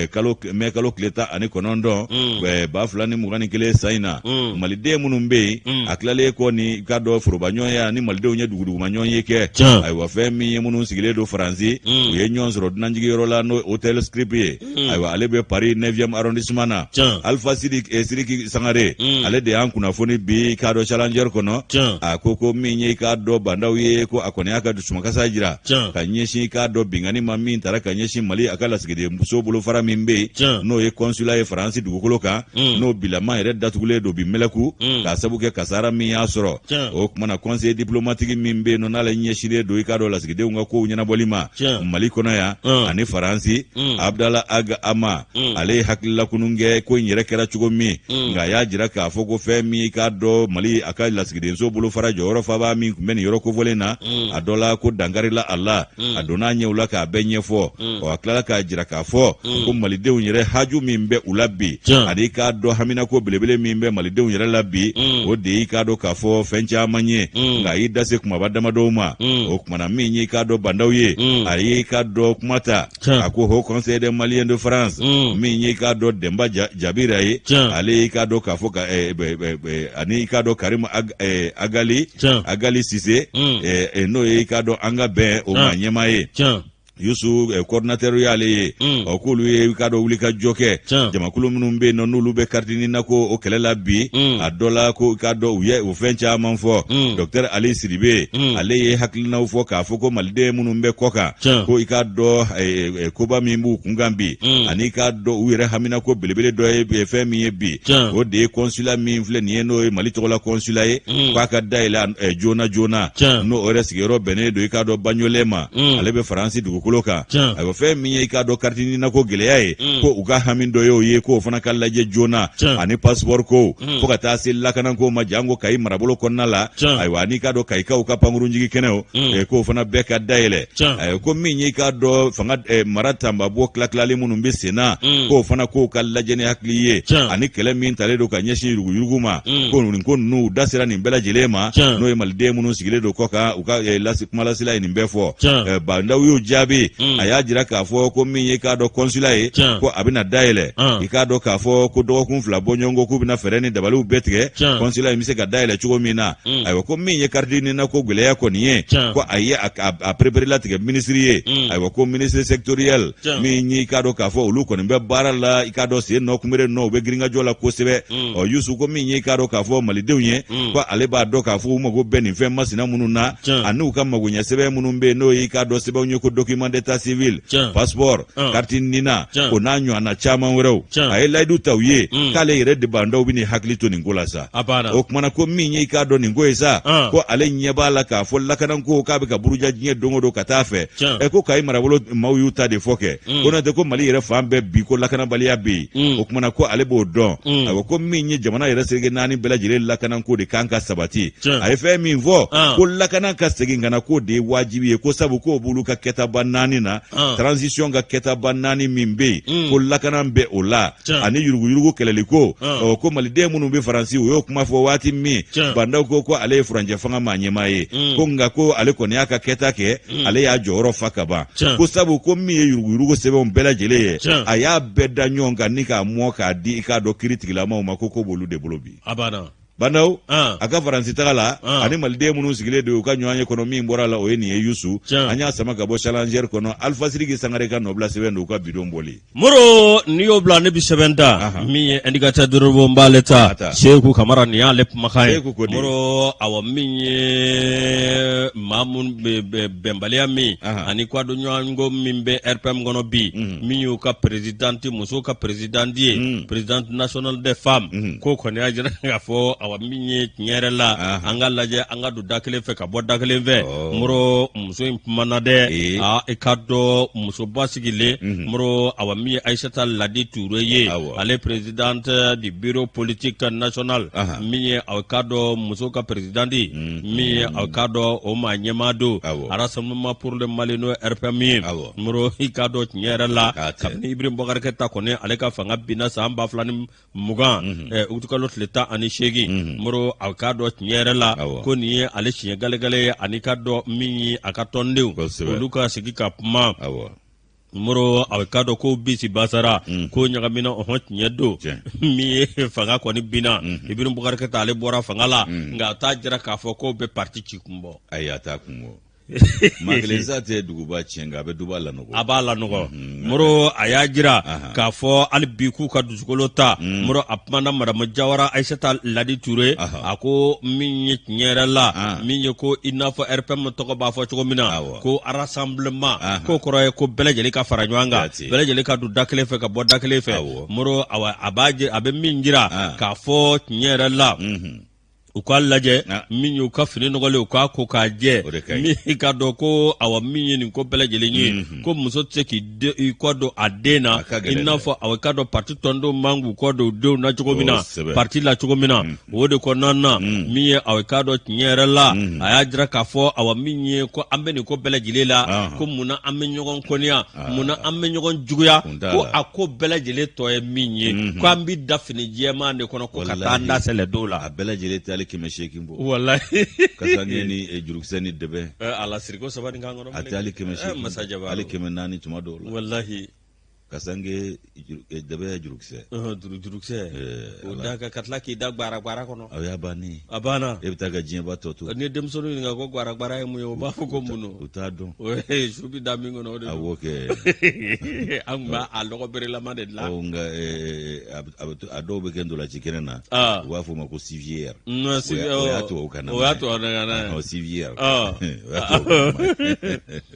B: kalo mɛ kalo tile 19, 2021 san in na. Maliden minnu bɛ yen, a tilalen kɔ ni k'a dɔn foroba ɲɔgɔnya ni malidenw ye duguduguma ɲɔgɔn ye kɛ. Ayiwa, fɛn min ye, minnu sigilen don Faransi, u ye ɲɔgɔn sɔrɔ dunanjigiyɔrɔ la, n'o hôtel Scrip ye. Ayiwa, ale bɛ Paris 9e arrondissement na. Alpha Sidiki Sangare, ale de y'an kunnafoni bi, k'a dɔn, Challenger kɔnɔ. A ko min ye, k'a dɔn, Ba Ndaw ye, ko a kɔni y'a ka dusumakasa jira ka ɲɛsin, k'a dɔn, binkanni ma min tara ka ɲɛsin Mali a ka lasigiden so bolofara min bɛ yen, n'o ye consulat ye Faransi dugukolo kan, n'o bilama yɛrɛ datugulen don bi mɛlɛku k'a sabu kɛ kasara min y'a sɔrɔ. O tuma na, conseiller diplomatique min bɛ yen nɔ, n'ale ɲɛsinnen don, i k'a dɔn dɔn lasigidenw ka kow ɲɛnabɔli ma Mali kɔnɔ yan ani Faransi Abdala Ag Ama ale ye hakililakunun kɛ ko in yɛrɛ kɛra cogo min nka a y'a jira k'a fɔ ko fɛn min i k'a dɔn Mali a ka lasigidenso bolofara jɔyɔrɔ faba min tun bɛ nin yɔrɔ kofɔlen na a dɔ la ko dankarila a la a donna a ɲɛw la k'a bɛɛ ɲɛfɔ ɔ a tilala k'a jira k'a fɔ ko malidenw yɛrɛ haju min bɛ u la bi ani i k'a dɔn haminako belebele min bɛ malidenw yɛrɛ la bi o de y'i k'a dɔn k'a fɔ fɛn caman ye nka a y'i da se kumaba damadɔw ma o kumana min y'i k'a dɔn Ba Ndaw ye a y'i k'a dɔn kuma ta a ko haut conseil des maliens de france min y'i k'a dɔn Demba Jabira ye ale y'i k'a dɔn k'a fɔ ka ani i k'a dɔn Karim Agali Agali Sise n'o ye i k'a dɔn an ka bɛn o maa ɲɛmaa ye Yusu coordinateur y'ale ye ɔ k'olu ye i k'a dɔn wuli ka jɔ kɛ jamakulu minnu bɛ yen nɔ n'olu bɛ carte nina ko o kɛlɛ la bi a dɔ la ko i k'a dɔn u ye o fɛn caman fɔ docteur Ali Sidibe ale ye hakilinaw fɔ k'a fɔ ko maliden minnu bɛ kɔkan ko i k'a dɔn koba min b'u kunkan bi ani i k'a dɔn u yɛrɛ haminako belebele dɔ ye fɛn min ye bi o de ye consulat min filɛ nin ye n'o ye Mali tɔgɔla consulat ye k'a ka dayɛlɛ joona joona n'o yɛrɛ sigiyɔrɔ bɛnnen don i k'a dɔn Bagnolet ma ale bɛ Faransi dugukolo kan ayiwa fɛn min ye i k'a dɔn carte nina ko gɛlɛya ye ko u ka hami dɔ y'o ye k'o fana ka lajɛ joona ani passeport ko fo ka taa se lakanako ma janko Kayi marabolo kɔnɔna la ayiwa ani i k'a dɔn Kayikaw ka pankurunjigi kɛnɛw k'o fana bɛɛ ka dayɛlɛ ayiwa ko min ye i k'a dɔn fanga mara tanbabɔ tilatilali minnu bɛ sen na k'o fana k'o ka lajɛ ni hakili ye ani kɛlɛ min talen don ka ɲɛsin yuruguyurugu ma ko nin ko ninnu u da sera nin bɛɛ lajɛlen ma n'o ye maliden minnu sigilen don kɔkan u ka kumalasela ye nin bɛɛ fɔ Ba Ndaw y'o jaabi a y'a jira k'a fɔ ko min ye k'a dɔn consulat ye ko a bɛna dayɛlɛ i k'a dɔn k'a fɔ ko dɔgɔkun 2 bɔɲɔgɔnko k'u bɛna fɛɛrɛ ni dabaliw bɛɛ tigɛ consulat in bɛ se ka dayɛlɛ cogo min na ayiwa ko min ye carte nina ko gɛlɛya kɔni ye ko a ye a pereperelatigɛ minisiri ye ayiwa ko ministre sectoriel min ye i k'a dɔn k'a fɔ olu kɔni bɛ baara la i k'a dɔn sen nɔ kunbere nɔ u bɛ girinkajɔ la kosɛbɛ ɔ Yusu ko min ye i k'a dɔn k'a fɔ malidenw ye ko ale b'a dɔn k'a fɔ u mago bɛ nin fɛn masina minnu na ani u ka magoɲɛ sɛbɛn minnu bɛ yen n'o ye i k'a dɔn sɛbɛnw ye ko document d'état civil passeport carte nina o n'a ɲɔgɔnna caman wɛrɛw a ye layidu ta u ye k'ale yɛrɛ de Ba Ndaw bɛn'i hakili to nin ko la sa o kumana ko min ye i k'a dɔn nin ko ye sa ko ale ɲɛ b'a la k'a fɔ lakanako k'a bɛ ka buruja diɲɛ don o don ka taa fɛ ɛ ko Kayi marabolo maaw y'u ta de fɔ kɛ ko n'o tɛ ko Mali yɛrɛ fan bɛɛ bi ko lakanabaliya bɛ yen o kumana ko ale b'o dɔn ayiwa ko min ye jamana yɛrɛ seleke naani bɛɛ lajɛlen lakanako de kan ka sabati a ye fɛn min fɔ ko lakana ka segin ka na k'o de ye wajibi ye ko sabu k'o b'olu ka kɛtaba naani na transition ka kɛtaba naani min bɛ yen ko lakana bɛ o la ani yuruguyurugu kɛlɛli ko ɔ ko maliden minnu bɛ faransi u y'o kuma fɔ waati min Ba Ndaw ko ko ale ye furancɛ fanga maa ɲɛmaa ye ko nka ko ale kɔni y'a ka kɛta kɛ ale y'a jɔyɔrɔ fa ka ban ko sabu ko min ye yuruguyurugu sɛbɛnw bɛɛ lajɛlen ye a y'a bɛɛ da ɲɔgɔn kan ni k'a mɔ k'a di i k'a dɔn kiri tigilamaw ma ko ko b'olu de bolo bi Ba Ndaw a ka faransi taga la ani maliden minnu sigilen don u ka ɲɔgɔn ye kɔnɔ min bɔra a la o ye nin ye Yusu an y'a sama ka bɔ Challenger kɔnɔ Alifa Sidiki Sangare ka nɔbila sɛbɛn don u ka bidon bɔli
A: Moro n'i y'o bila ne bɛ sɛbɛn ta min ye Indicateur du Renouveau n b'ale ta Seku Kamara nin y'ale kumakan ye Moro awa min ye maa minnu bɛnbaliya min ani kwadonɲɔgɔnko min bɛ RPM kɔnɔ bi min y'u ka présidente muso ka présidente ye présidente nationale des femmes k'o kɔni y'a jira k'a fɔ awa min ye tiɲɛ yɛrɛ la an ka lajɛ an ka don da kelen fɛ ka bɔ da kelen fɛ Moro muso in kumana dɛ aa i k'a dɔn musoba sigilen Moro awa min ye Ayisata Ladi Ture ye ale présidente du bureau politique national min ye aw k'a dɔn muso ka présidente min ye aw k'a dɔn o maa ɲɛmaa don Rassemblement pour le Mali n'o RPM ye Moro i k'a dɔn tiɲɛ yɛrɛ la kabini Ibrahim Boubacar Keita kɔni ale ka fanga binna san 2020 utikalo tile 18 Moro a k'a dɔn tiɲɛ yɛrɛ la ko nin ye ale siɲɛ gɛlɛgɛlɛ ye ani k'a dɔn min ye a ka tɔndenw olu ka sigi ka kuma Moro a k'a dɔn ko bisi basara ko ɲagamina ɔhɔn tiɲɛ don min ye fanga kɔni binna Ibrahim Boubacar Keita ale bɔra fanga la nka a t'a jira k'a fɔ k'o bɛ parti ci kun bɔ.
B: Ayi a t'a kun bɔ. Maa kelen sa tɛ duguba tiɲɛ nka a bɛ duba lanɔgɔ.
A: A b'a lanɔgɔ. Moro a y'a jira k'a fɔ hali bi k'u ka dusukolo ta. Moro a kumana madamu Jawara Ayisata Ladi Ture. A ko min ye tiɲɛ yɛrɛ la. Min ye ko i n'a fɔ RPM tɔgɔ b'a fɔ cogo min na. Ko rassemblement. K'o kɔrɔ ye ko bɛɛ lajɛlen ka fara ɲɔgɔn kan. Bɛɛ lajɛlen ka don da kelen fɛ ka bɔ da kelen fɛ. Moro awa a b'a a bɛ min jira k'a fɔ tiɲɛ yɛrɛ la. U k'a lajɛ min ye u ka fini nɔgɔlen u k'a ko k'a jɛ min i k'a dɔn ko awa min ye nin ko bɛɛ lajɛlen ye mhm. ko muso tɛ se k'i kɔ don a den na i n'a fɔ awa i k'a dɔn parti tɔndenw man k'u kɔ don u denw na cogo min na parti la cogo min na mhm. o de kɔnɔna na mhm. min ye awa i k'a dɔn tiɲɛ yɛrɛ la a y'a jira k'a fɔ awa min ye ko an bɛ nin ko bɛɛ lajɛlen la ko munna an bɛ ɲɔgɔn kɔniya munna an bɛ ɲɔgɔn juguya ko a ko bɛɛ lajɛlen tɔ ye min ye mhm. ko an bɛ da fini jɛman de kɔnɔ ko ka taa an da sɛlɛdo la
B: a bɛɛ lajɛlen tɛ hali 800 bɔ
A: walahi
B: kasange ni eh, jurukisɛ ni dɛbɛ
A: eh, ala siriko saba nin kan kɔnɔ
B: a tɛ hali 800 eh, hali 400 tuma dɔw la
A: walahi
B: kasange dɛbɛ jurukisɛ
A: jurukisɛ o da ka tila k'i da gwaragbara kɔnɔ
B: o y'a bannen
A: a banna
B: e bɛ taa ka diɲɛba tɔ to
A: n'i ye denmisɛnninw ɲininka ko gwaragbara ye mun ye o b'a fɔ ko mun don
B: u t'a dɔn
A: o ye su bɛ da min kɔnɔ o de
B: don awɔ kɛ
A: an tun b'a a lɔgɔ berelama de dilan
B: nka a dɔw bɛ kɛ ntolaci kɛnɛ na u b'a fɔ o ma ko civière
A: o
B: y'a tubabukan
A: na o y'a tubabukan
B: na civière o y'a tubabukan
A: na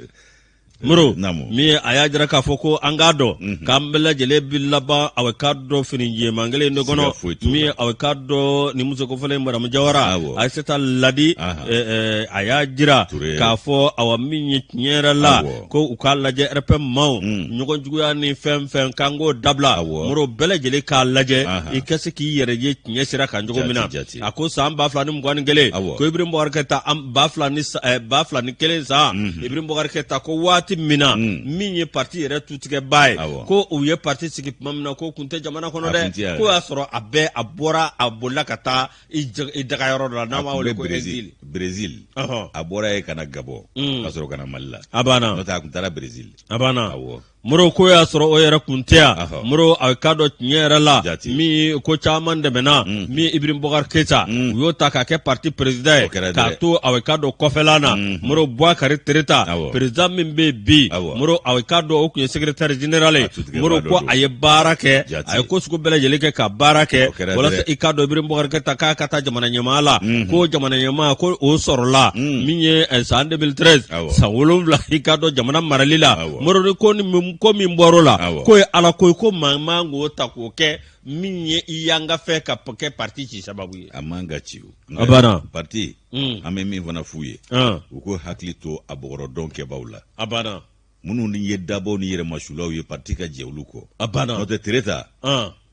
A: Moro min ye a y'a jira k'a fɔ ko an k'a dɔn mhm. k'an bɛɛ lajɛlen bi laban awa k'a dɔn fini jɛman kelen de kɔnɔ min ye awa k'a dɔn ni muso kofɔlen madamu jawara ayisata ladi a y'a jira k'a fɔ awa min ye tiɲɛ yɛrɛ la ko u k'a lajɛ RPM maaw mm. ɲɔgɔn juguya ni fɛn fɛn k'an k'o dabila moro bɛɛ lajɛlen k'a lajɛ i ka se k'i yɛrɛ ye tiɲɛ sira kan cogo min na a ko san 2021 ko Ibrahim Boubacar Keita 2001 san mhm. Ibrahim Boubacar Keita ko waati min na mm. min ye parti yɛrɛ tutigɛbaa ye ko u ye parti sigi tuma min na ko kun tɛ jamana kɔnɔ dɛ ko y'a sɔrɔ a bɛɛ a bɔra a bolila ka taa i daga yɔrɔ dɔ la n'an b'a wele ko
B: exil Brésil a bɔra yen ka na Gabon mm. ka sɔrɔ ka na Mali la
A: a banna
B: n'o tɛ a kun taara Brésil
A: a banna awɔ Moro ko y'a sɔrɔ o yɛrɛ kun tɛ yan Moro a k'a dɔn tiɲɛ yɛrɛ la min ko caman tɛmɛna mm. min Ibrahim Boubacar Keita mm. u y'o ta k'a kɛ parti président ye k'a to a k'a dɔn kɔfɛla na mm. Moro Boubacar Tereta président min bɛ bi Moro a k'a dɔn o tun ye secrétaire général ye Moro ko a ye baara kɛ a ye ko sugu bɛɛ lajɛlen kɛ ka baara kɛ walasa i k'a dɔn Ibrahim Boubacar Keita k'a ka taa jamana ɲɛmaa la mm-hmm. ko jamana ɲɛmaa ko o sɔrɔla min ye eh, san 2013 san 7 i k'a dɔn jamana marali la Moro ni ko ni ko min bɔr'o la k'o ye ala ko ye ko maa man k'o ta k'o kɛ min ye i yanga fɛ ka kɛ parti ci sababu ye
B: a man ka ci
A: o a banna
B: parti mm. an bɛ min fana f'u ye u k'u hakili to a bɔgɔrɔdɔn kɛbaw la
A: a banna
B: minnu ni ye dabaw ni yɛrɛmasulaw ye parti ka jɛ olu kɔ
A: a banna
B: n'o tɛ tereta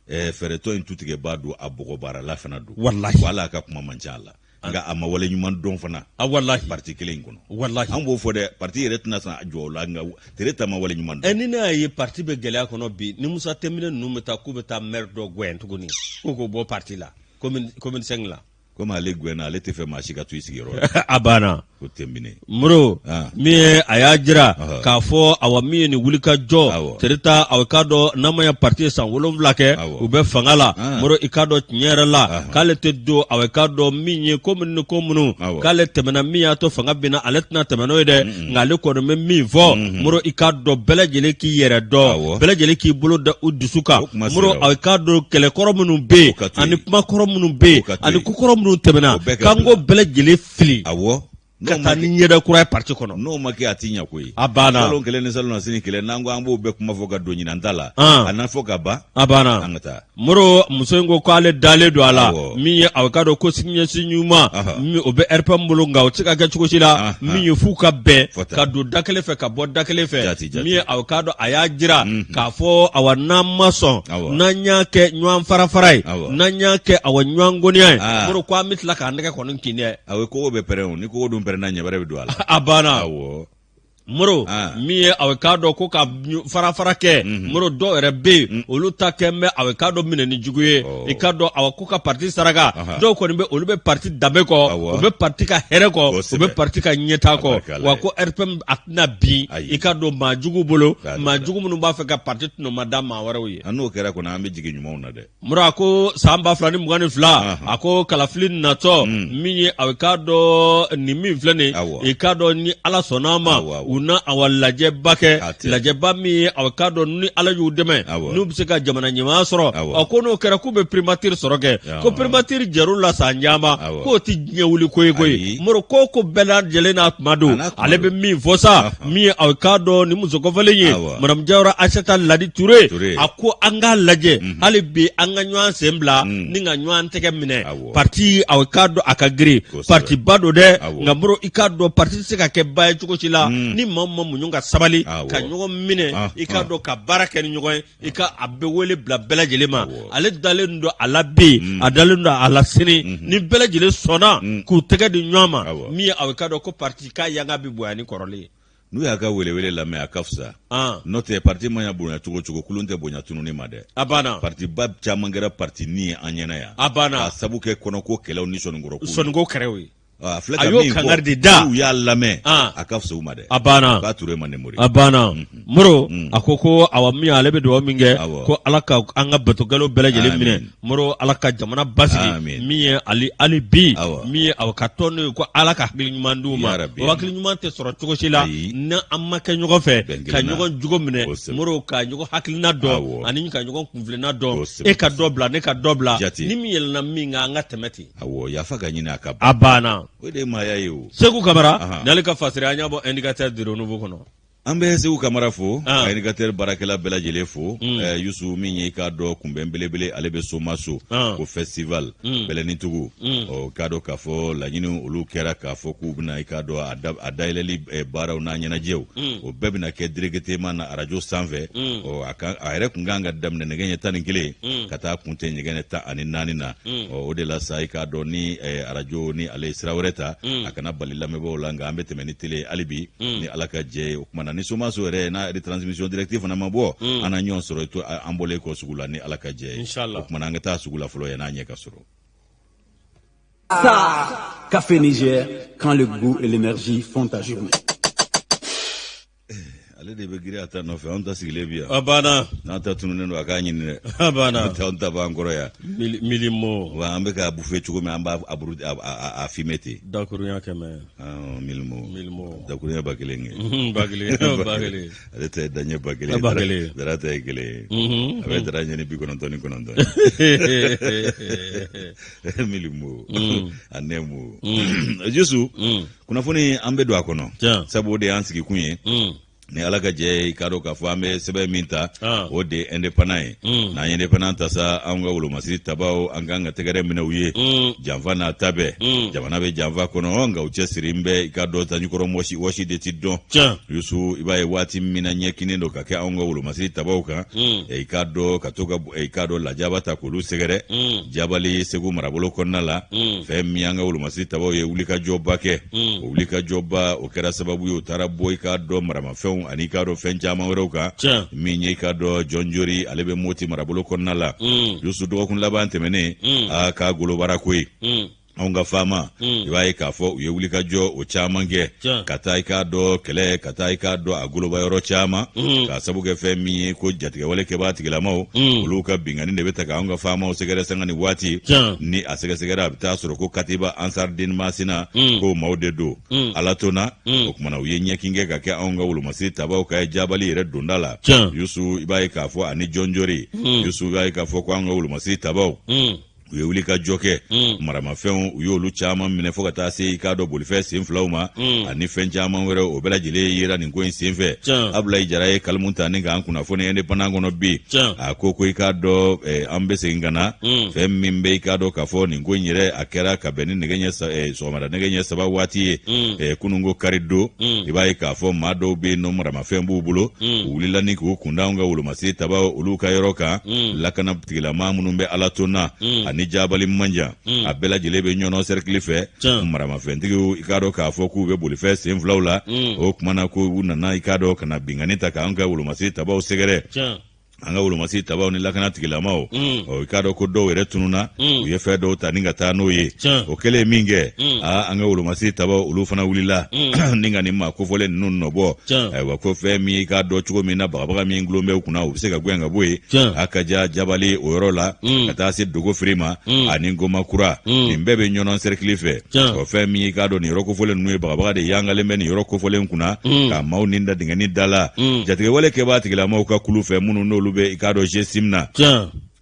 B: fɛɛrɛtɔ in tutigɛbaa don a bɔgɔbaarala fana don
A: walahi
B: wala a ka kuma man ca a la nka a ma wale ɲuman dɔn fana
A: a walahi
B: parti kelen in kɔnɔ
A: walahi
B: an b'o fɔ dɛ parti yɛrɛ tɛna sɔn a jɔ o la nka tereta ma wale ɲuman dɔn
A: ni ne y'a ye parti bɛ gɛlɛya kɔnɔ bi ni musa tɛnbinɛ ninnu bɛ taa k'u bɛ taa maire dɔ gɛn tuguni k'u k'o bɔ parti la commune 5 la
B: komi ale gɛnna ale tɛ fɛ maa si ka to i sigiyɔrɔ la
A: a banna
B: ko tɛnbinɛ
A: Moro
B: ah.
A: min ye a y'a jira
B: Ɔhɔ.
A: k'a fɔ awa min ye nin wulikajɔ
B: Awɔ.
A: tereta awa k'a dɔn n'a ma ya parti ye san 7 kɛ
B: Awɔ.
A: u bɛ fanga la
B: Ah.
A: Moro i k'a dɔn tiɲɛ yɛrɛ la
B: Ahan.
A: k'ale tɛ don awa k'a dɔn min ye ko minnu ni ko minnu
B: Awɔ.
A: k'ale tɛmɛna min y'a to fanga binna ale tɛna tɛmɛ n'o ye dɛ nka ale kɔni bɛ min fɔ Moro i k'a dɔn bɛɛ lajɛlen k'i yɛrɛ dɔn
B: Awɔ.
A: bɛɛ lajɛlen k'i bolo da u dusu kan
B: O kuma
A: Moro
B: sera o.
A: awa k'a dɔn kɛlɛkɔrɔ minnu bɛ yen
B: O ka to
A: ani
B: yen.
A: kumakɔrɔ minnu bɛ yen
B: O ka to
A: ani
B: yen.
A: kokɔrɔ minnu tɛmɛna
B: O bɛɛ ka
A: k'an k'o
B: bila.
A: bɛɛ lajɛlen fili
B: awɔ
A: ka taa ni ɲɛda kura ye parti kɔnɔ
B: n'o ma kɛ a ti ɲa koyi
A: a banna
B: salon kɛlɛ ni salon sini kɛlɛ n'an ko an b'o bɛɛ kuma fɔ ka don ɲinan ta la
A: Ah.
B: a na fɔ ka ban
A: a banna
B: an ka taa
A: Moro muso in ko k'ale dalen don a la
B: Awɔ.
A: min ye a k'a dɔn ko siniɲɛsigi ɲuman
B: Aha.
A: min o bɛ RPM bolo nka o tɛ se ka kɛ cogo si la
B: Aha.
A: min ye f'u ka bɛn
B: Fɔta.
A: ka don da kelen fɛ ka bɔ da kelen fɛ
B: Jati, jati.
A: min ye a k'a dɔn a y'a jira k'a fɔ awa n'an ma sɔn
B: Awɔ.
A: n'an y'a kɛ ɲɔgɔn farafara ye
B: Awɔ.
A: n'an y'a kɛ awa ɲɔgɔn goniya ye
B: Ah.
A: Moro ko an bɛ tila k'an nɛgɛ kɔni kin dɛ
B: awɔ kogo bɛ pɛrɛn o ni kogo dun pɛrɛnna ɲɛ wɛrɛ bɛ don a la
A: a banna
B: awɔ
A: Moro
B: Ah.
A: min ye a k'a dɔn ko ka farafara kɛ
B: Mhm.
A: Moro dɔw yɛrɛ bɛ yen
B: Mm.
A: olu ta kɛ bɛ a k'a dɔn minɛ ni jugu ye
B: Oh.
A: i k'a dɔn awa ko ka parti saraka
B: Aha.
A: dɔw kɔni bɛ olu bɛ parti danbe kɔ
B: Awɔ.
A: u bɛ parti ka hɛrɛ kɔ
B: Kosɛbɛ.
A: u bɛ parti ka ɲɛtaa kɔ
B: A barika la
A: wa
B: ye.
A: ko RPM a tɛna bin
B: Ayi.
A: i k'a dɔn maa jugu bolo
B: K'a dɔn
A: maa
B: dɛ.
A: jugu minnu b'a fɛ ka parti tɔnɔmada maa wɛrɛw ye
B: an n'o kɛra kɔni an bɛ jigin ɲumanw na dɛ
A: Moro a ko san 2022 a ko kalafili natɔ mm. min ye a k'a dɔn nin min filɛ nin i k'a dɔn ni ala sɔnna a ma U na awa lajɛba kɛ, lajɛba min ye awa k'a dɔn ni Ala y'u dɛmɛ n'u bɛ se ka jamana ɲɛmaaya sɔrɔ. Ɔ ko n'o kɛra k'u bɛ primature sɔrɔ kɛ, ko primature jɛr'u la san caman, k'o tɛ diɲɛ wuli ko ye koyi. Moro, ko ko bɛɛ lajɛlen n'a tuma don. Ale bɛ min fɔ sa, min ye aw k'a dɔn ni muso kofɔlen ye, madame Jawara Asata Ladi Ture, a ko an k'a lajɛ mhm. hali bi an ka ɲɔgɔn sen bila mhm. ni ka ɲɔgɔn tɛgɛ minɛ. Parti, aw k'a dɔn a ka girin, parti ba don dɛ. Nka Moro, i k'a dɔn parti tɛ se ka kɛ ba ye cogo si la mhm. ni maa ma muɲu ka sabali ka ɲɔgɔn minɛ, i k'a dɔn ka baara kɛ ni ɲɔgɔn ye, i ka a bɛ wele bila bɛɛ lajɛlen ma. Ale dalen don a la bi, a dalen don a la sini, ni bɛɛ lajɛlen sɔnna k'u tɛgɛ di ɲɔgɔn ma, min ye aw k'a dɔn ko parti k'a yanga bɛ bonya ni kɔrɔlen ye.
B: N'u y'a ka welewele lamɛn, a ka fisa. N'o tɛ, parti mana bonya cogo cogo, kulun tɛ bonya tununi ma dɛ.
A: A banna.
B: Partiba caman kɛra parti ni ye an ɲɛna yan.
A: A banna.
B: K'a sabu kɛ kɔnɔko kɛlɛw ni sɔnnikɔrɔ
A: ko sɔnniko kɛrɛw ye.
B: A filɛ ka min
A: fɔ, de da
B: n'u y'a lamɛn, a ka fisa u ma dɛ.
A: A banna.
B: K'a Ture ma ne mori.
A: A banna. Moro a ko ko awa min ale bɛ dugawu min kɛ, ko Ala ka an ka batokɛlaw bɛɛ lajɛlen minɛ. Moro, Ala ka jamana basigi. Min ye ali hali bi, min ye aw ka tɔn ye, ko Ala ka hakili ɲuman d'u ma. O hakili ɲuman tɛ sɔrɔ cogo si la ni an ma kɛ ɲɔgɔn fɛ, ka ɲɔgɔn jogo minɛ, Moro, ka ɲɔgɔn hakilina dɔn ani ka ɲɔgɔn kunfilenna dɔn. E ka dɔ bila, ne ka dɔ bila, ni min yɛlɛnna min kan, an ka tɛmɛ ten.
B: Awɔ, yafa ka ɲini a ka
A: ban. A banna.
B: O de ye maaya ye o.
A: Segu Kamara n'ale ka fasiri, an y'a bɔ Indicateur du Renouveau kɔnɔ.
B: An bɛ Segu Kamara fo, ka Indicateur baarakɛla bɛɛ lajɛlen fo. Yusu, min ye i k'a dɔn kunbɛn belebele, ale bɛ Somaso ko festival bɛlɛnintugu. Ɔ k'a dɔn k'a fɔ laɲini olu kɛra k'a fɔ k'u bɛna i k'a dɔn a dayɛlɛli baaraw n'a ɲɛnajɛw, o bɛɛ bɛna kɛ directement na arajo sanfɛ. Ɔ a yɛrɛ tun kan ka daminɛ nɛgɛ ɲɛ 11 ka taa kuncɛ nɛgɛ ɲɛ 14 na. Ɔ o de la sa, i k'a dɔn ni arajo ni ale ye sira wɛrɛ ta, a kana bali lamɛnbaaw la, nka an bɛ tɛmɛ ni tele hali bi ni Ala ka jɛ ye. O tuma na ni Somaso yɛrɛ n'a retransmission directe fana ma bɔ, an na ɲɔgɔn sɔrɔ to an bɔlen kɔ sugu la ni Ala ka jɛ ye. O tuma na an ka taa sugu la fɔlɔ yan'a ɲɛ ka sɔrɔ.
C: Ça, Café Niger, quand le goût et l'énergie font ta journée.
B: Ale de bɛ girin a ta nɔfɛ, anw ta sigilen bi yan.
A: A banna.
B: N'an ta tununnen don, a k'a ɲini dɛ.
A: A banna.
B: Anw ta b'an kɔrɔ yan.
A: Milimo.
B: Wa an bɛ k'a bufe cogo min, an b'a a filmer ten.
A: Dakurunya 100.
B: Milimo.
A: Milimo.
B: Dakurunya 1000
A: kɛ. 1000, 1000.
B: Ale ta ye daɲɛ 1000.
A: 1000.
B: Dara ta ye kelen ye. A bɛ dara ɲɛ ni 99. Milimo. A nɛmu. Yusu. Kunnafoni, an bɛ don a kɔnɔ, sabu o de y'an sigikun ye. Ni Ala ka jɛ ye, i k'a dɔn k'a fɔ an bɛ sɛbɛn min ta, o de ye Indépendant ye. N'an ye Indépendant ta sa, anw ka wolomasiri tabaw, an kan ka tɛgɛrɛ minɛ u ye. Janfa n'a ta bɛɛ, jamana bɛ janfa kɔnɔ, nka u cɛsiri bɛ. I k'a dɔn sanjikɔrɔ wɔsi de ti dɔn. Yusu, i b'a ye waati min na ɲɛkinen don ka kɛ anw ka wolomasiri tabaw kan, i k'a dɔn ka to ka i k'a dɔn lajaba ta k'olu sɛgɛrɛ Jabali, Segu marabolo kɔnɔna la. Fɛn min y'an ka wolomasiri tabaw ye wulikajɔba kɛ, o wulikajɔba o kɛra sababu ye u taara bɔ i k'a dɔn maramafɛnw ani i k'a dɔn fɛn caman wɛrɛw kan. Min ye i k'a dɔn Jɔnjori, ale bɛ Moti marabolo kɔnɔna la. Yusu, dɔgɔkun laban tɛmɛnen, a k'a golobara koyi. Anw ka faama, i b'a ye k'a fɔ u ye wulikajɔ o caman kɛ ka taa i k'a dɔn kɛlɛ, ka taa i k'a dɔn a goloba yɔrɔ caman, k'a sabu kɛ fɛn min ye ko jatigɛwale kɛbaa tigilamaw, olu ka binkanni de bɛ ta k'anw ka faamaw sɛgɛrɛ sanga ni waati. Ni a sɛgɛsɛgɛra, a bɛ taa sɔrɔ ko katiba Ansar Dine Masina ko maaw de don. Ala to na, o kumana u ye ɲɛkin kɛ ka kɛ anw ka wolomasiri tabaw ka Jabali yɛrɛ donda la. Yusu, i b'a ye k'a fɔ ani Jɔnjori. Yusu, i b'a ye k'a fɔ ko anw ka wolomasiri tabaw, u ye wulikajɔ kɛ, maramafɛnw u y'olu caman minɛ, fo ka taa se i k'a dɔn bolifɛn sen filaw ma ani fɛn caman wɛrɛ. O bɛɛ lajɛlen yera nin ko in senfɛ. Abulayi Jara ye kalimu ta ni k'an kunnafoni Indépendant kɔnɔ bi. A ko ko i k'a dɔn an bɛ segin ka na fɛn min bɛ i k'a dɔn k'a fɔ nin ko in yɛrɛ, a kɛra ka bɛn ni nɛgɛ ɲɛ sɔgɔmada nɛgɛ ɲɛ 3 waati ye kununko kari don. I b'a ye k'a fɔ maa dɔw bɛ yen nɔ, maramafɛn b'u bolo, u wulila ni k'u kunda anw ka wolomasiri tabaw olu ka yɔrɔ kan. Lakana tigilamaa minnu bɛ Alatona ani Jabali man jan, a bɛɛ lajɛlen bɛ Ɲɔnɔ sɛrikili fɛ. Maramafɛntigiw, i k'a dɔn k'a fɔ k'u bɛ bolifɛn sen filaw la. O tuma na ko u nana i k'a dɔn ka na binkanni ta k'an ka wolomasiri tabaw sɛgɛrɛ. An ka wolomasiri tabaw ni lakana tigilamaw ɔ i k'a dɔn ko dɔw yɛrɛ tununna u ye fɛn dɔw ta ni ka taa n'o ye. O kɛlen min kɛ, aa, an ka wolomasiri tabaw olu fana wulila ni ka nin maa kofɔlen ninnu nɔbɔ. Ayiwa, ko fɛn min i k'a dɔn cogo min na bagabaga min gulon bɛ u kunna, u bɛ se ka gɛn ka bɔ yen. A ka ja jabali o yɔrɔ la ka taa se Dogofiri ma ani Gomakura, nin bɛɛ bɛ Ɲɔnɔn sɛrikili fɛ. O fɛn min i k'a dɔn nin yɔrɔ kofɔlen ninnu ye, bagabaga de yangalen bɛ nin yɔrɔ kofɔlen kunna ka maaw ni da dingɛni da la jatigɛwale kɛbaa tigilamaw ka kulu fɛ, minnu n'olu bɛ i k'a dɔn GSIM na.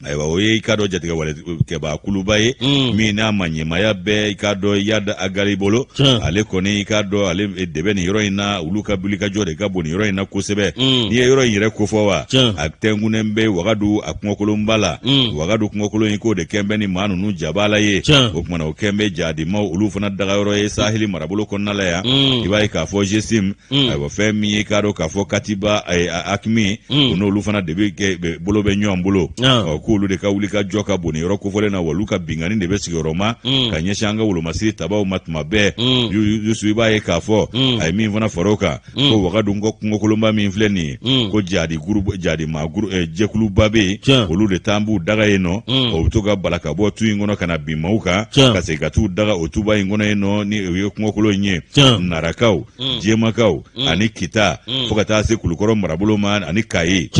B: Ayiwa, o ye i k'a dɔn jatigɛwale kɛbaa kuluba ye min n'a ma ɲɛmaaya bɛ i k'a dɔn Iyad Ag Ghali bolo. Ale kɔni, i k'a dɔn, ale de bɛ nin yɔrɔ in na. Olu ka wulikajɔ de ka bon nin yɔrɔ in na kosɛbɛ. N'i ye yɔrɔ in yɛrɛ kofɔ wa, a tɛnkunnen bɛ Wagadu a kungokolonba la. Wagadu kungokolon in k'o de kɛn bɛ ni maa ninnu jabala ye. O kumana o kɛn bɛ jadimaw olu fana dagayɔrɔ ye saheli marabolo kɔnɔna la yan. I b'a ye k'a fɔ GSIM, ayiwa, fɛn min ye k'a dɔn k'a fɔ katiba AQMI, o n'olu fana de bɛ kɛ bolo bɛ ɲɔgɔn bolo. Ɔ, k'olu de ka wulikajɔ ka bon nin yɔrɔ kofɔlen na, wa olu ka binkanni de bɛ sigiyɔrɔma ka ɲɛsin an ka wolomasiri tabaw ma tuma bɛɛ. Yusu, i b'a ye k'a fɔ a ye min fana fara o kan, ko Wagadu kungokolonba min filɛ nin ye, ko jadi groupe, jadi maa jɛkuluba bɛ yen, olu de taa b'u daga yen nɔ. O bɛ to ka bala ka bɔ tu in kɔnɔ ka na bin maaw kan, ka segin ka t'u daga o tuba in kɔnɔ yen nɔ, ni o ye kungokolon in ye. Narakaw, Jemakaw ani Kita, fo ka taa se Kulukɔrɔ marabolo ma ani Kayi.